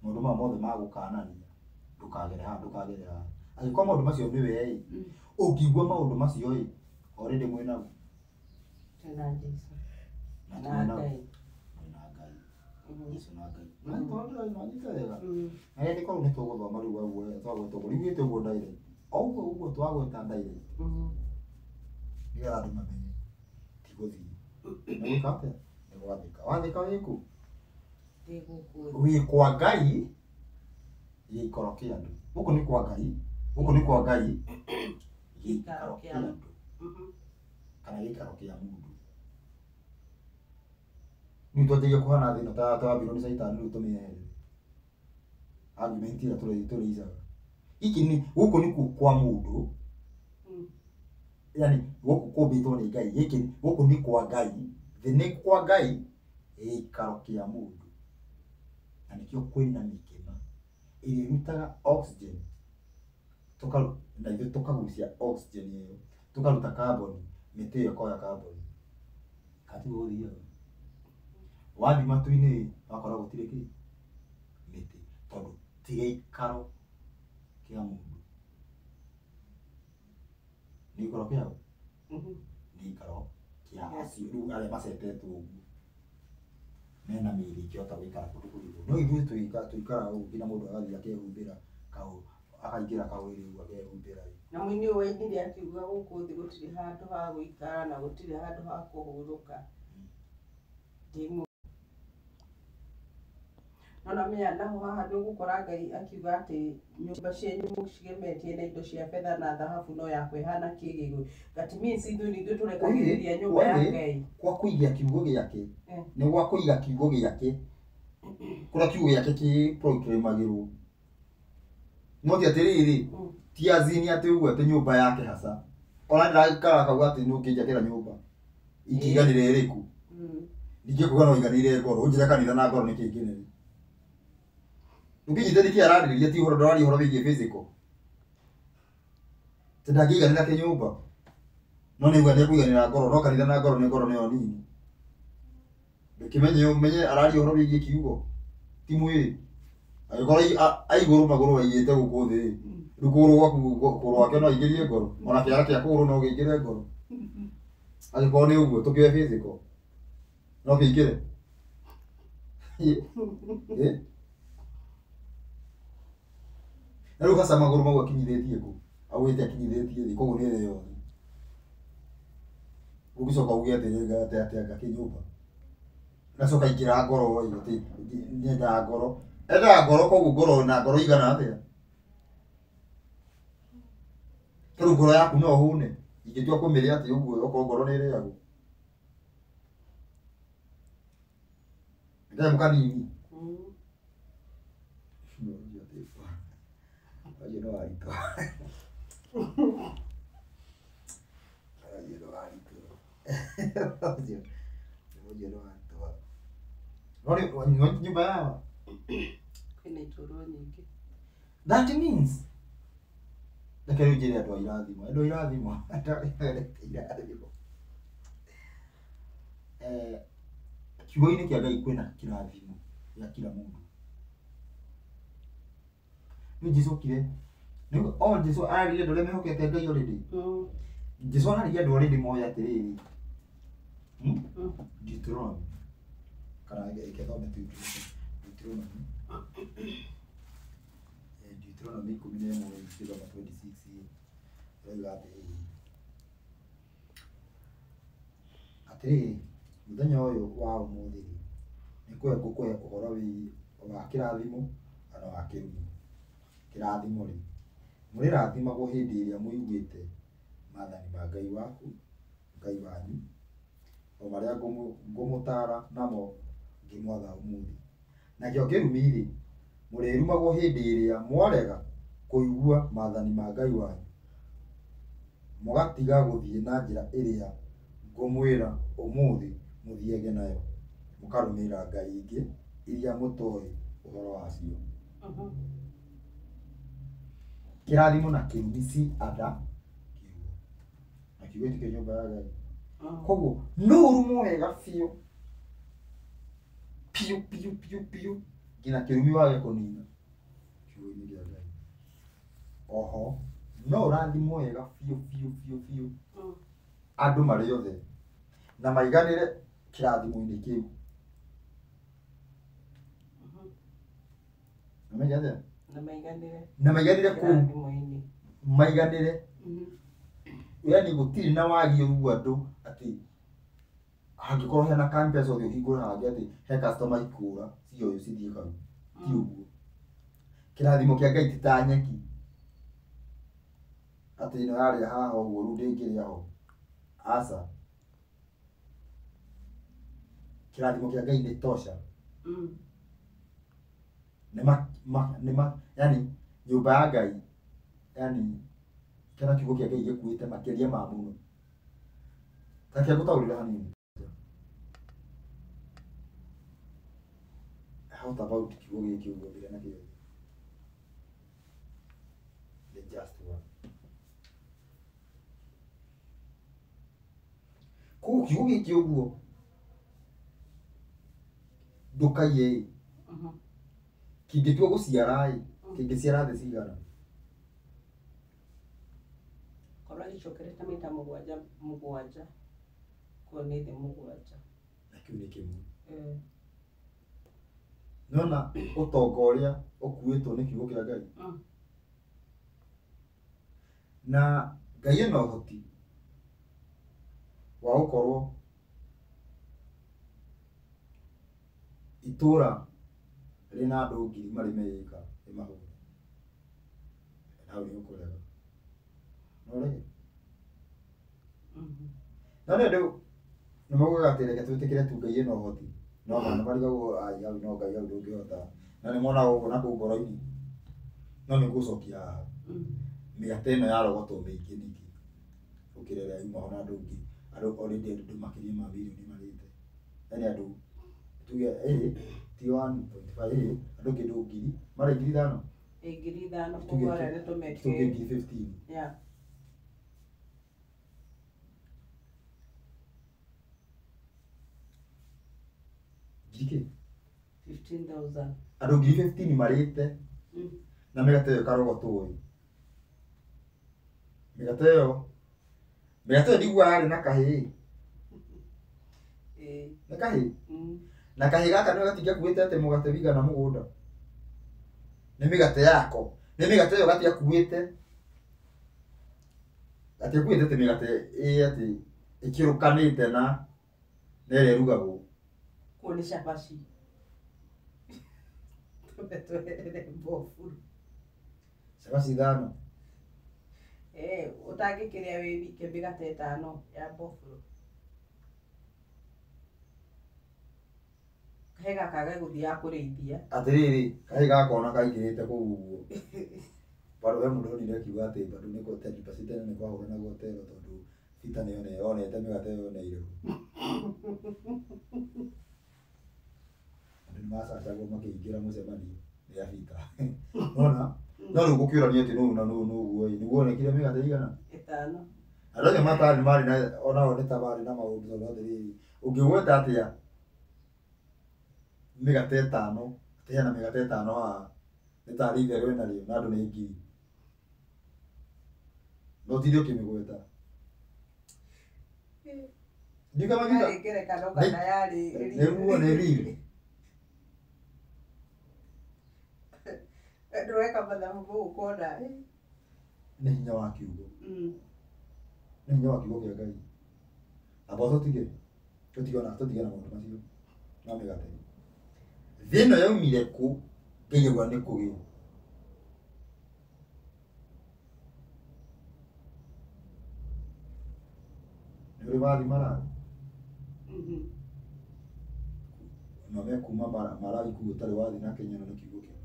Maũndũ maya mothe ma gũkanania. Ndũkagere haha, ndũkagere haha. Angĩkorwo maũndũ macio nĩwe ĩ, ũngĩigua maũndũ macio ĩ, already mwĩ nau. Twĩna Jesũ. Na Na twĩ nau. Ngai. Mwĩna Ngai. Jesũ na Ngai. Nanyita wega. Na rĩandĩko rĩu nĩ tũgũthoma rĩu twagweta ũguo. Riugĩte ũguo direct. O ũguo ũguo twagweta direct. Nĩgetha andũ mamenye ti gũthiĩ. Nĩ gwĩka atĩa? Nĩ gwathĩka. Wathĩka wĩ kũ? Ndĩ gũkũ thĩ. Wĩ kwa Ngai gĩikaro kĩa andũ. Gũkũ nĩ kwa Ngai, Gũkũ nĩ kwa Ngai gĩikaro kĩa andũ kana gĩikaro kĩa mũndũ. Nĩ twanjagia kũhana thĩ ĩno ta twambirwo nĩ caitani rĩu tũmĩeherere. Argument ĩrĩa tũrĩicaga. Gĩkĩ nĩ gũkũ nĩkuo kwa mũndũ. Yani gũkũ kũmbĩtwo nĩ Ngai. Gĩkĩ gũkũ nĩ kwa Ngai. Thĩ nĩ kwa Ngai gĩikaro kĩa mũndũ. Na nĩkĩo kwĩna mĩkĩma ĩrĩa ĩrutaga oxygen. Na ithuĩ tũkagucia oxygen ĩyo, tũkaruta carbon, mĩtĩ ĩyo ĩkoya carbon. Katiguo gũthiaga. Wathiĩ matu-inĩ wakora gũtirĩ kĩ mĩtĩ tondũ ti gĩikaro kĩa mũndũ. Nĩ gĩikaro kĩa ũ? Nĩ gĩikaro kĩa acio rĩu arĩa macetetwo ũguo mena mĩĩrĩ ĩngĩhota gũikara kũndũ kũu igũrũ. No ithuĩ tũikaraga ũguo nginya mũndũ agathiĩ akehumbĩra akaingĩra kaũrĩrĩ ũguo akehumbĩra. Na mũini ũyũ wainire akiuga gũkũ thĩ gũtirĩ handũ ha gũikara na gũtirĩ handũ ha kũhurũka. No namenya naho haha nĩ ũgũkora Ngai akiuga atĩ nyũmba cianyu mũcigemetie na indo cia betha na thahabu no yakwa ĩhana kĩgĩgũ. That means ithuĩ nĩ ithuĩ tũrekagĩrĩria nyũmba ya Ngai. Kwa kũiga kiugo gĩake nĩ gwa kũiga kiugo gĩake kũrĩa kiugo gĩake kĩ proclaimagĩrwo. No ti atĩrĩrĩ ti azini atĩ ũguo atĩ nyũmba yake hasa. Ona ndĩraikara akauga atĩ nĩ ũngĩnjakĩra nyũmba ingĩiganĩra ĩrĩkũ. Ningĩ kuga no iganĩire ngoro ũnjĩre kanitha na ngoro nĩkĩ kĩnene. Ũkĩnyita nĩkĩ ararĩrĩria ti ũhoro ndũraria ũhoro wĩgiĩ physical. Ti ndangĩiganĩra kĩnyũmba. No nĩ auga nĩekũiganĩra ngoro no kanitha na ngoro nĩ ngoro nĩyo nini. Ndũkĩmenye ũmenye araria ũhoro wĩgiĩ kiugo ti mwĩrĩ. Angĩkorwo aigũrũ magũrũ aigĩte gũkũ thĩ rĩ, rĩu kũgũrũ gwaku kũgũrũ gwake no aingĩrie ngoro ona kĩara kĩa kũgũrũ no kĩingĩre ngoro. Angĩkorwo nĩ ũguo tũkĩoe physical no kĩingĩre. Na rĩu hasa magũrũ mau akinyithĩtie kũ? Augĩte akinyithĩtie thĩ koguo nĩ thĩ yothe. Ũngĩcoka uge atĩrĩ atĩ atĩ anga kĩnyũmba. Nacoka ingĩra ngoro ĩ atĩ nyendaga ngoro. Endaga ngoro koguo ngoro na ngoro igana atĩa? Rĩu ngoro yaku no ũhũne. Ingĩtua kũmĩrĩa atĩ ũguo okorwo ngoro nĩ ĩrĩagwo. Kanyamũ kanini. Acio no aritũ. Acio no aritũ. Acio no aritũ. No nĩ nyũmba yawa. Kwĩna iturwa nyingĩ. That means reke rĩu njĩre andũ a irathimo. Andũ a irathimo. Andũ a irathimo. Kiugo-inĩ kĩa Ngai kwĩna kĩrathimo gĩa kila mũndũ. Rĩu Jesũ okire. Rĩu o Jesũ araririe andũ arĩa mehokete Ngai already. Jesũ araririe andũ already moĩ atĩrĩrĩ. Deuteronomy. Kana reke thome tu Deuteronomy. Deuteronomy 11 gĩthoma 26 ĩroiga atĩrĩrĩ. Atĩrĩrĩ mũthenya ũyũ wa ũmũthĩ rĩ nĩ kũhe ngũkũhe ũhoro wa kĩrathimo kana wa kĩrumi. Kĩrathimo rĩ mũrĩrathimagwo hĩndĩ ĩrĩa mũiguĩte maathani ma Ngai waku Ngai wanyu o marĩa ngũmũtaara namo ngĩmwatha ũmũthĩ. Nakĩo kĩrumi rĩ mũrĩrumagwo hĩndĩ ĩrĩa mwarega kũigua maathani ma Ngai wanyu mũgatiga gũthiĩ na njĩra ĩrĩa ngũmwĩra ũmũthĩ mũthiage nayo mũkarũmĩrĩra ngai ingĩ iria mũtoĩ ũhoro wacio. Kĩrathimo na kĩrumi ci ada kiugo. Na kiugo gĩtikĩrĩ nyũmba ya Ngai. Koguo no ũrumwo wega biũ biũ biũ biũ biũ nginya kĩrumi wage kũnina kiugo-inĩ kĩa Ngai. Oho no ũrathimwo wega biũ biũ biũ biũ andũ marĩ othe na maiganĩre kĩrathimo-inĩ kĩu. Nĩ atĩa? Na maiganĩre. Na maiganĩre kũu. Maiganĩre. Yani gũtirĩ na wagi ũguo andũ atĩ hangĩkorwo hena ka M-Pesa ũthiĩ ũhingũre hangĩ atĩ he customer ikũra cioywo cithiĩ kau. Ti ũguo. Kĩrathimo kĩa Ngai ti ta nyeki. Atĩ ĩno yarĩa haha ũguo rĩu ndĩngĩrĩa ho. Aca. Kĩrathimo kĩa Ngai nĩ tosha. Nĩ ma yani nyũmba ya Ngai yani kana kiugo kĩa Ngai gĩkuĩte makĩria ma mũno. Ta reke ngũtaũrĩre hanini. How about kiugo gĩkĩ ũguo thĩra na kĩo? The just one. Koguo kiugo gĩkĩ ũguo ndũkaiye ĩ kĩngĩtua gũciara ĩ kĩngĩciara thĩ cigana? Korwo gĩcokerete maita mũgwanja mũgwanja koguo nĩ thĩ mũgwanja. Na kĩu nĩ kĩmwe. Nĩwona ũtonga ũrĩa ũkuĩtwo nĩ kiugo kĩa Ngai? Na Ngai ena ũhoti wa gũkorwo itũra rĩna andũ ngiri marĩ meika rĩmahũne. Na hau nĩ ũkũrega. No ũrege? No nĩ andũ nĩ maugaga atĩ reke twĩtĩkĩre tu Ngai ena ũhoti. No ma nĩ marigagwo ai hau no Ngai hau ndũngĩhota. Na nĩ monaga ũguo na kũu ngoro-inĩ. No nĩ ngũcokia haha. Mĩgate ĩno yarogotwo mĩingĩ nĩkĩ? Gũkĩra ĩrĩa yuma ho na andũ ngiri. Andũ already andũ makĩria ma mirioni marĩte. Yani andũ tuge ti 1.5 andũ kĩndũ ngiri marĩ ngiri ithano. Ĩ ngiri ithano koguo arĩa nĩ tũmeke. Tuge ngiri 15. Yeah. Ngiri kĩ? 15,000. Andũ ngiri 15 marĩte na mĩgate ĩyo ĩkarogotwo ĩ. Mĩgate ĩyo ndiguaga yarĩ na kahĩĩ. Nĩ kahĩĩ? Na kahĩĩ gaka nĩ gatingĩakuĩte atĩ mũgate wĩigana mũgũnda. Nĩ mĩgate yako. Nĩ mĩgate ĩyo gatiakuĩte. Gatiakuĩte atĩ mĩgate ĩ atĩ ĩkĩrũkanĩte na ĩrĩa ĩrugagwo. Koguo nĩ cabaci. Twambe tweherere mboburu. Cabaci ithano. Ũtangĩkĩrĩa wĩ wike mĩgate ĩtano ya mboburu. Kahĩĩ gaka gegũthiaga kũrĩithia. Atĩrĩrĩ, kahĩĩ gaka ona kaingĩrĩte kũu ũguo. Bado he mũndũ onire akiuga atĩ bado nĩ tene nĩ kwahũranagwo tero tondũ Peter nĩ onete mĩgate ĩyo yoneirwo. Andũ nĩ macacagwo makĩingĩra mũcemanio nĩ ya Peter. Nĩwona? No rĩu gũkĩũrania atĩ nũũ na nũũ nũũ ĩ, nĩguo onekire mĩgate ĩigana? Ĩtano. Andũ acio matarĩ marĩ na onao nĩ ta marĩ na maũndũ tondũ atĩrĩrĩ, ũngĩgweta atĩa mĩgate ĩtano, atĩ hena mĩgate ĩtano haha, nĩ tarĩ itherũ ĩnarĩo na andũ nĩ ngiri. No ũtinde ũkĩmĩgweta. Ndiũĩ Yarĩ ngerekano kana yarĩ nĩguo nĩ real. Ndũreka mathabu kũu ũkona. Nĩ hinya wa kiugo. Nĩ hinya wa kiugo kĩa Ngai. Amba tũtige. Tũtige na tũtige na maũndũ macio ma mĩgate. Thĩ ĩno yaumire kũ Ngai auga nĩ kũgĩe. Nĩ ũrĩ wathiĩ Malawi? Na me kuma Malawi kũu ũtarĩ wathiĩ na Kenya na nĩ kiugo kĩmwe.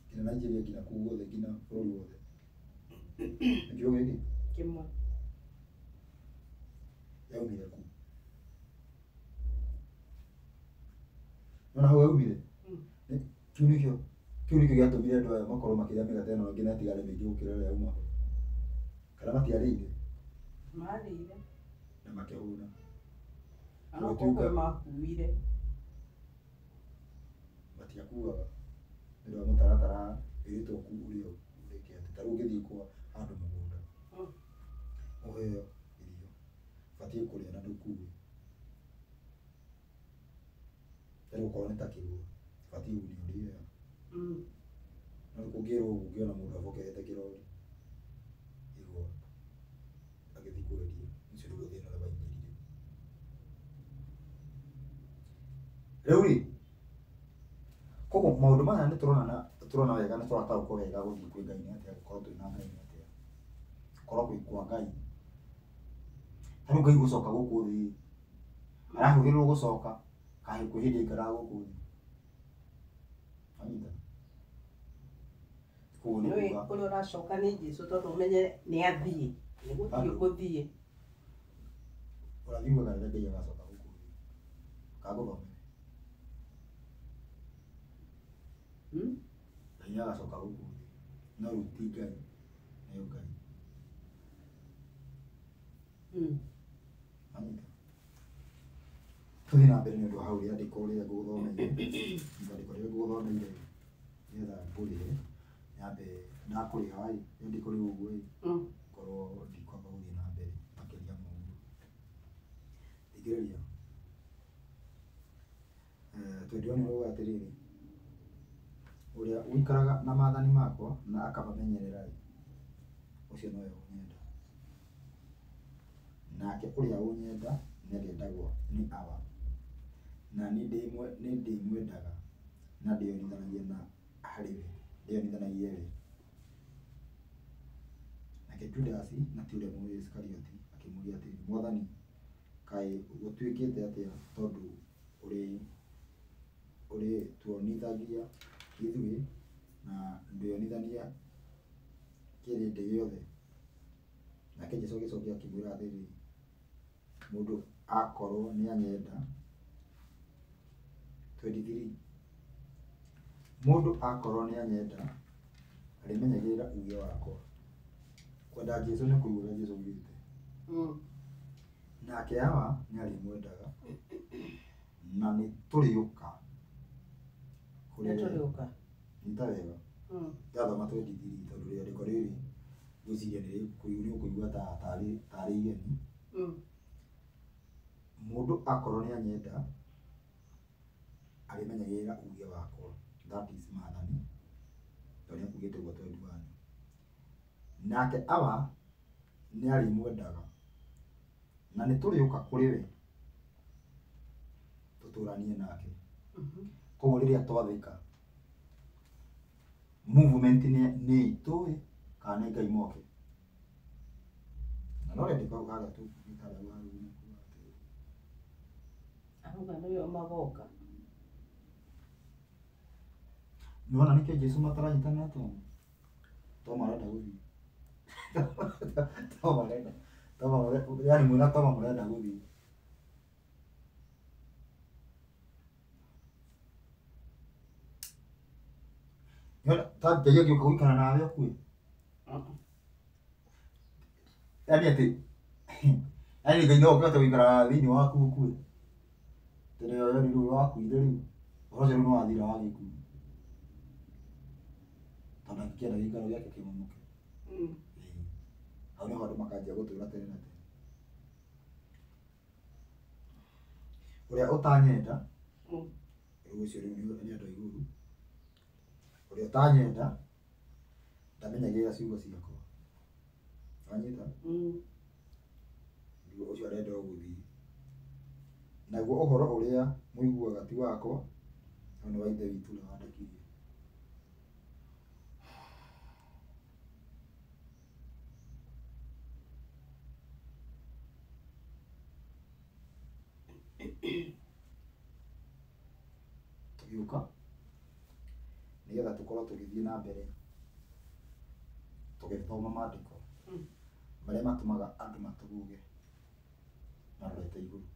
Nginya Nigeria nginya kũu guothe nginya bũrũri wothe. Nĩ kiugo gĩkĩ? Kĩmwe. Yaumire kũ? Nĩwona hau yaumire? Kĩu nĩkĩo gĩatũmire andũ aya makorwo makĩrĩa mĩgate ĩno nginya ĩtigare mĩingĩ gũkĩra ĩrĩa yauma ho. Kana matiarĩire? Marĩire. Na makĩhũna. Na no kwĩ makuire. Matiakuaga. Nĩ ũndũ wa mũtaratara wĩrĩtwo ũrĩa ũrĩke atĩ ta rĩu ũngĩthiĩ kwa handũ mũgũnda ũheo irio ũbatiĩ kũrĩa na ndũkue. Ta rĩu okorwo nĩ ta kĩgwa ũbatiĩ ũne ũrĩe. No kũngĩrwo ũguo ũngĩona mũndũ abokerete kĩrori igwa agĩthiĩ kwendia ũcio nĩguo thĩna ũrĩa waingĩrire. Rĩu rĩ Koguo maũndũ maya nĩ tũrona na tũrona wega nĩ tũrataũkwo wega gũthiĩ kwĩ Ngai nĩ atĩa, gũkorwo twĩna Ngai nĩ atĩa, gũkorwo kwĩ kwa Ngai. Ta rĩu Ngai gũcoka gũkũ thĩ, arahũthĩrwo gũcoka kaĩ kwĩ hĩndĩ aikaraga gũkũ thĩ. Wanyita? Koguo nĩ Nĩũĩ kuga ũrĩa ũracoka nĩ Jesũ tondũ ũmenye nĩ athiĩ, nĩ gũthiĩ Bado. ũgũthiĩ. Ũrathi ugaga rĩrĩa Ngai agacoka gũkũ thĩ. Kagũthomere. Ngai nĩ agacoka gũkũ thĩ. No rĩu ti Ngai, nĩyo Ngai. Wanyita? Tũthiĩ na mbere nĩ ũndũ wa hau rĩandĩko rĩrĩa ngũgũthomeire. Rĩandĩko rĩrĩa ngũgũthomeire nĩgetha ngũrĩhe. Nyambe ndakũrĩha ĩ, rĩandĩko rĩu ũguo ĩ, ngorwo ndikwamba gũthiĩ na mbere makĩria ma ũguo. Thikĩrĩria. 21 ũrauga atĩrĩrĩ, ũrĩa ũikaraga na maathani makwa na akamamenyerera ĩ, ũcio nowe ũnyenda. Nake ũrĩa ũnyenda nĩarĩendagwo nĩ Awa, na niĩ ndĩmwendaga na ndĩyonithanagie na harĩ we, ndĩyonithanagie we. Nake Judasi, na ti ũrĩa Mũisikarioti, akĩmũũria atĩrĩ, Mwathani, kaĩ gũtuĩkĩte atĩa tondũ ũrĩtuonithagia ithuĩ na ndwĩonithania kĩrĩndĩ gĩothe? Nake Jesũ agĩcokia akĩmwĩra atĩrĩ, mũndũ akorwo nĩanyenda, 23 mũndũ akorwo nĩanyenda, arĩmenyagĩrĩra uuge wakwa. Kwenda Jesũ nĩ kũigua ũrĩa Jesũ augĩte. Nake Awa nĩarĩmwendaga, na nĩtũrĩũka kũrĩ Nĩ we. tũrĩũka. Nyita wega. Ndathoma 23 tondũ rĩandĩko rĩrĩ ngwĩciria nĩ ũkũigua tarĩ igeni. Mũndũ akorwo nĩanyenda, arĩmenyagĩrĩra uuge wakwa. That is maathani. Tondũ nĩakugĩte ũguo 21. Nake Awa nĩarĩmwendaga, na nĩtũrĩũka kũrĩ we tũtũranie nake. Koguo rĩrĩa twathĩka, movement nĩ itũ ĩ, kana nĩ Ngai moke. Na no rĩandĩko hau harĩa tũkuugĩte harĩa hau nĩ kuuga atĩrĩrĩ. Arauga nĩo magoka. Nĩwona nĩkĩo Jesũ mataranyitana na Toma? Toma arenda gũthiĩ. Toma arenda. Toma yani mwĩna Toma mũrenda gũthiĩ. Nĩwona ta Ngai angĩũka gũikara nawe ũkue. Yani atĩ yani Ngai no oke ahote gũikara thĩinĩ waku ũkue. Tondũ yani rĩu wakuire rĩu, ũhoro ũcio rĩu nĩwathira wa gĩkuũ. Tondũ angĩkĩenda gĩikaro gĩake kĩmomoke. Hau nĩho andũ makanjia gũtũra tene na tene. Ũrĩa ũtanyenda, rĩu ũcio rĩu nĩ andũ a igũrũ. Ũrĩa ũtanyenda, ndamenyagĩrĩra ciugo ciakwa. Wanyita? Rĩu ũcio arenda o gũthiĩ. Naguo ũhoro ũrĩa mũiguaga ti wakwa, no nĩ wa Ithe witũ ũrĩa wandekirie. Tũgĩũka nĩgetha tũkorwo tũgĩthiĩ na mbere tũgĩthoma maandĩko marĩa matũmaga andũ matũgũge marorete igũrũ.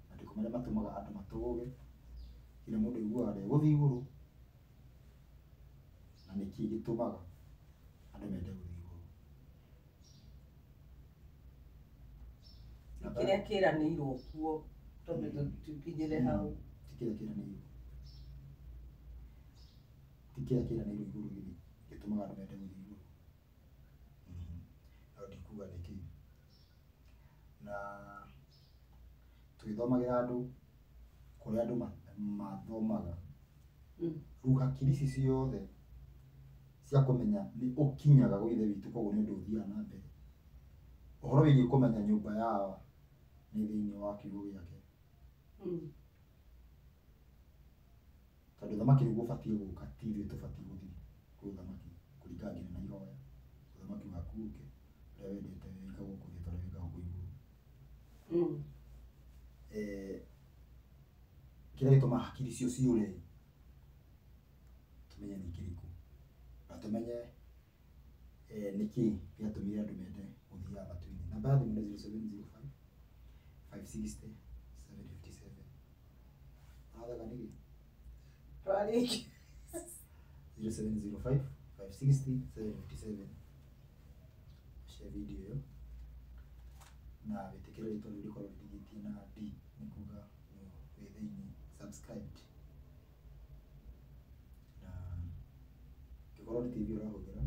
Maandĩko marĩa matũmaga andũ matũgũge nginya mũndũ aiguaga ndegũthiĩ igũrũ, na nĩkĩĩ gĩtũmaga andũ mende gũthiĩ igũrũ. Kĩrĩa kĩranĩirwo kuo tondũ tũkinyĩre hau. Ti kĩrĩa kĩranĩirwo. Ti kĩrĩa kĩranĩirwo igũrũ gĩtũmaga andũ mende gũthiĩ igũrũ. No ndikuga nĩkĩ. Na tũgĩthomagĩra andũ kũrĩa andũ mathomaga. Rĩu hakiri ici ciothe cia kũmenya nĩ ũkinyaga gwĩ Ithe witũ koguo nĩ ũndũ ũthiaga na mbere. Ũhoro wĩgiĩ kũmenya nyũmba ya Awa nĩ thĩinĩ wa kiugo gĩake. Tondũ ũthamaki nĩguo ũbatiĩ gũka, ti ithuĩ tũbatiĩ gũthiĩ kwĩ ũthamaki kũringana nginya na ihoya. Ũthamaki waku ũke, ũrĩa wendete wĩkagwo gũkũ thĩ ta ũrĩa wĩkagwo kũu igũrũ. Kĩrĩa gĩtũmaga hakiri icio ciũre tũmenye nĩ kĩrĩkũ na tũmenye nĩkĩ gĩatũmire andũ mende gũthiaga matu-inĩ. Namba ya thimũ nĩ 0705 560 757. Ũratheka nĩkĩ? Twarĩkia. 0705 560 757. Share video ĩyo na wĩtĩkĩre rĩtwa rĩu rĩkorwo rĩrigĩtie na D nĩ kuga wĩ thĩinĩ subscribed. Na angĩkorwo nĩ TV ũrahũthĩra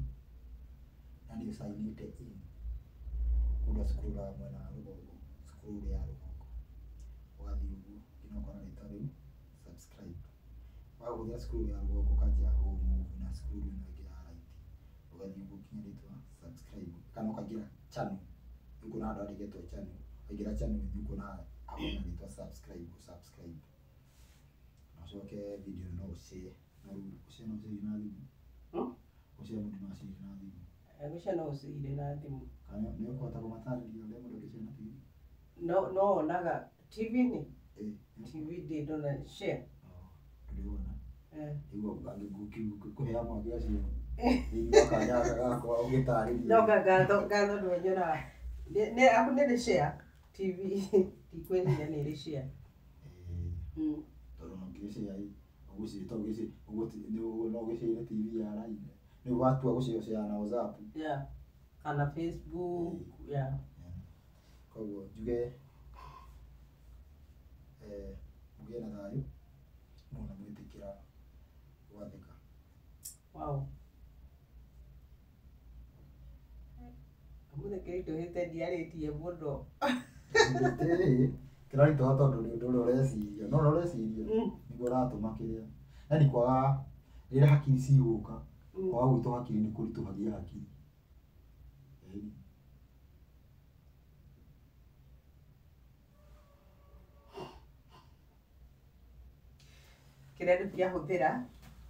na nĩ ũcainĩte in, mũndũ acukũrũraga mwena wa rũgongo, scroll ya rũgongo, ũgathiĩ ũguo nginya ũkona rĩtwa rĩu subscribe. Wahũthĩra scroll ya rũgongo ũkanjia kũ move na scroll ĩno ĩngĩ ya right, ũgathiĩ ũguo nginya rĩtwa subscribe, kana ũkaingĩra channel, nĩ ũkuona handũ handĩkĩtwo channel, waingĩra channel nĩ ũkuona hakoragwo na rĩtwa subscribe, ũ subscribe. Na ũcoke video ĩno no ũ share, no rĩu ũ share no ũ share na thimũ. Ũ share mũndũ no a share na thimũ. Gũshare no ũcire na thimũ. Kana nĩ ũkũhota kũmatarĩria ũrĩa mũndũ angĩshare na TV? No no wonaga TV-inĩ? Ĩĩ. TV ndĩ ndona share. Ndũrĩ wona? Eh. Rĩu ngĩkũheaga mweke ũcio thĩinĩ wa kanya gaka gakwa ũgĩtarĩria. No ngatho ngatho nĩwe nyonaga. Nĩ aku nĩ share TV ndikwĩrire nĩ ĩrĩ share. Tondũ no ũngĩgĩshare ĩ, ũgũshare to ũgĩshare no ũgĩshare TV ya line. Nĩ watua gũshare ũshare na WhatsApp. Yeah. Kana Facebook. Yeah. Koguo njuge mũgĩe na thayũ mũna mwĩtĩkĩra gwathĩka. Wow. Ũmũthĩ kĩritũhĩte ndiarĩtie mũno. Kĩraritũha tondũ nĩ ũndũ ũrĩa ũreciria. No ũrĩa ũreciria nĩguo ũratũma kĩrĩa. Yaani kwaga rĩrĩa hakiri cigũka, kwaga gwitũ hakiri nĩ kũritũhagia hakiri. Ĩni. Kĩrĩa rĩu ingĩahũthĩra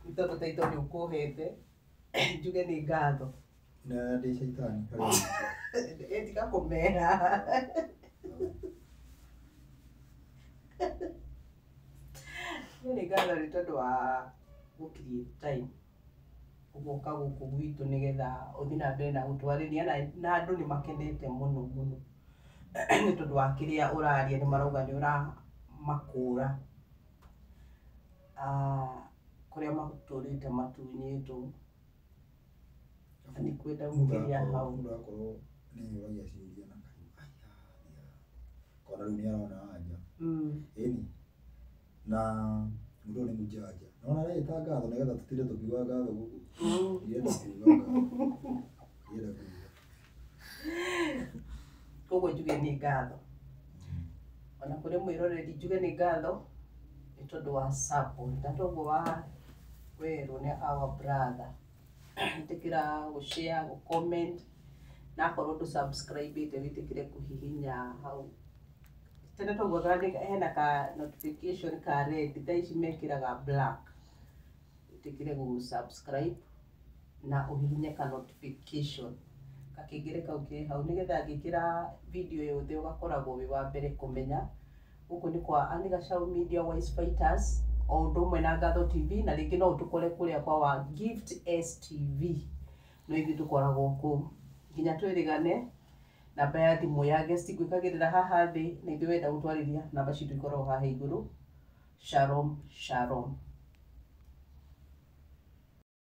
nĩ tondũ taitũ nĩ ũkũhete njuge nĩ ngatho. Na ndĩ caitani. Tiga kũmera. Njuge nĩ ngatho nĩ tondũ wa gũ create time ũgoka gũkũ gwitũ nĩgetha ũthiĩ na mbere na gũtwarĩria na andũ nĩ makenete mũno mũno nĩ tondũ wa kĩrĩa ũraria nĩ marauga nĩ ũramakũra kũrĩa matũrĩte matunyĩtwo na ndikwenda gũkĩria hau. Mũndũ akorwo nĩ eyũragia ciũria na akaigua aya kona rĩu nĩ arona anja. Ĩni. Na mũndũ ũyũ nĩ mũjanja. Nĩwona areyĩta ngatho nĩgetha tũtinde tũkiuga ngatho gũkũ. Ndirenda kuuga ngatho. Ndirenda kuuga. Koguo njuge nĩ ngatho. Ona kũrĩ mwĩroreri njuge nĩ ngatho nĩ tondũ wa support. Na toguo wa werwo nĩ our brother. Ĩtĩkĩra gũ share, gũ comment na akorwo ndũ subscribe ĩte wĩtĩkĩre kũhihinya hau. Tene twaugaga hena ka notification ka red, thaa ici mekĩraga black. Wĩtĩkĩre gũ subscribe na ũhihinye ka notification gakengere kau ke hau nĩgetha ngĩkĩra video yothe ũgakoragwo wĩ wa mbere kũmenya. Gũkũ nĩ kwa Anne Gachau Media Wise Fighters o ũndũ ũmwe na Ngatho TV na rĩngĩ no ũtũkore kũrĩa kwa wa Gift STV no ithuĩ tũkoragwo kũu nginya twĩrĩgane. Namba ya thimũ ya guest ngwĩkagĩrĩra haha thĩ na ithuĩ wenda gũtwarĩria namba citũ ikoragwo haha igũrũ. Shalom shalom.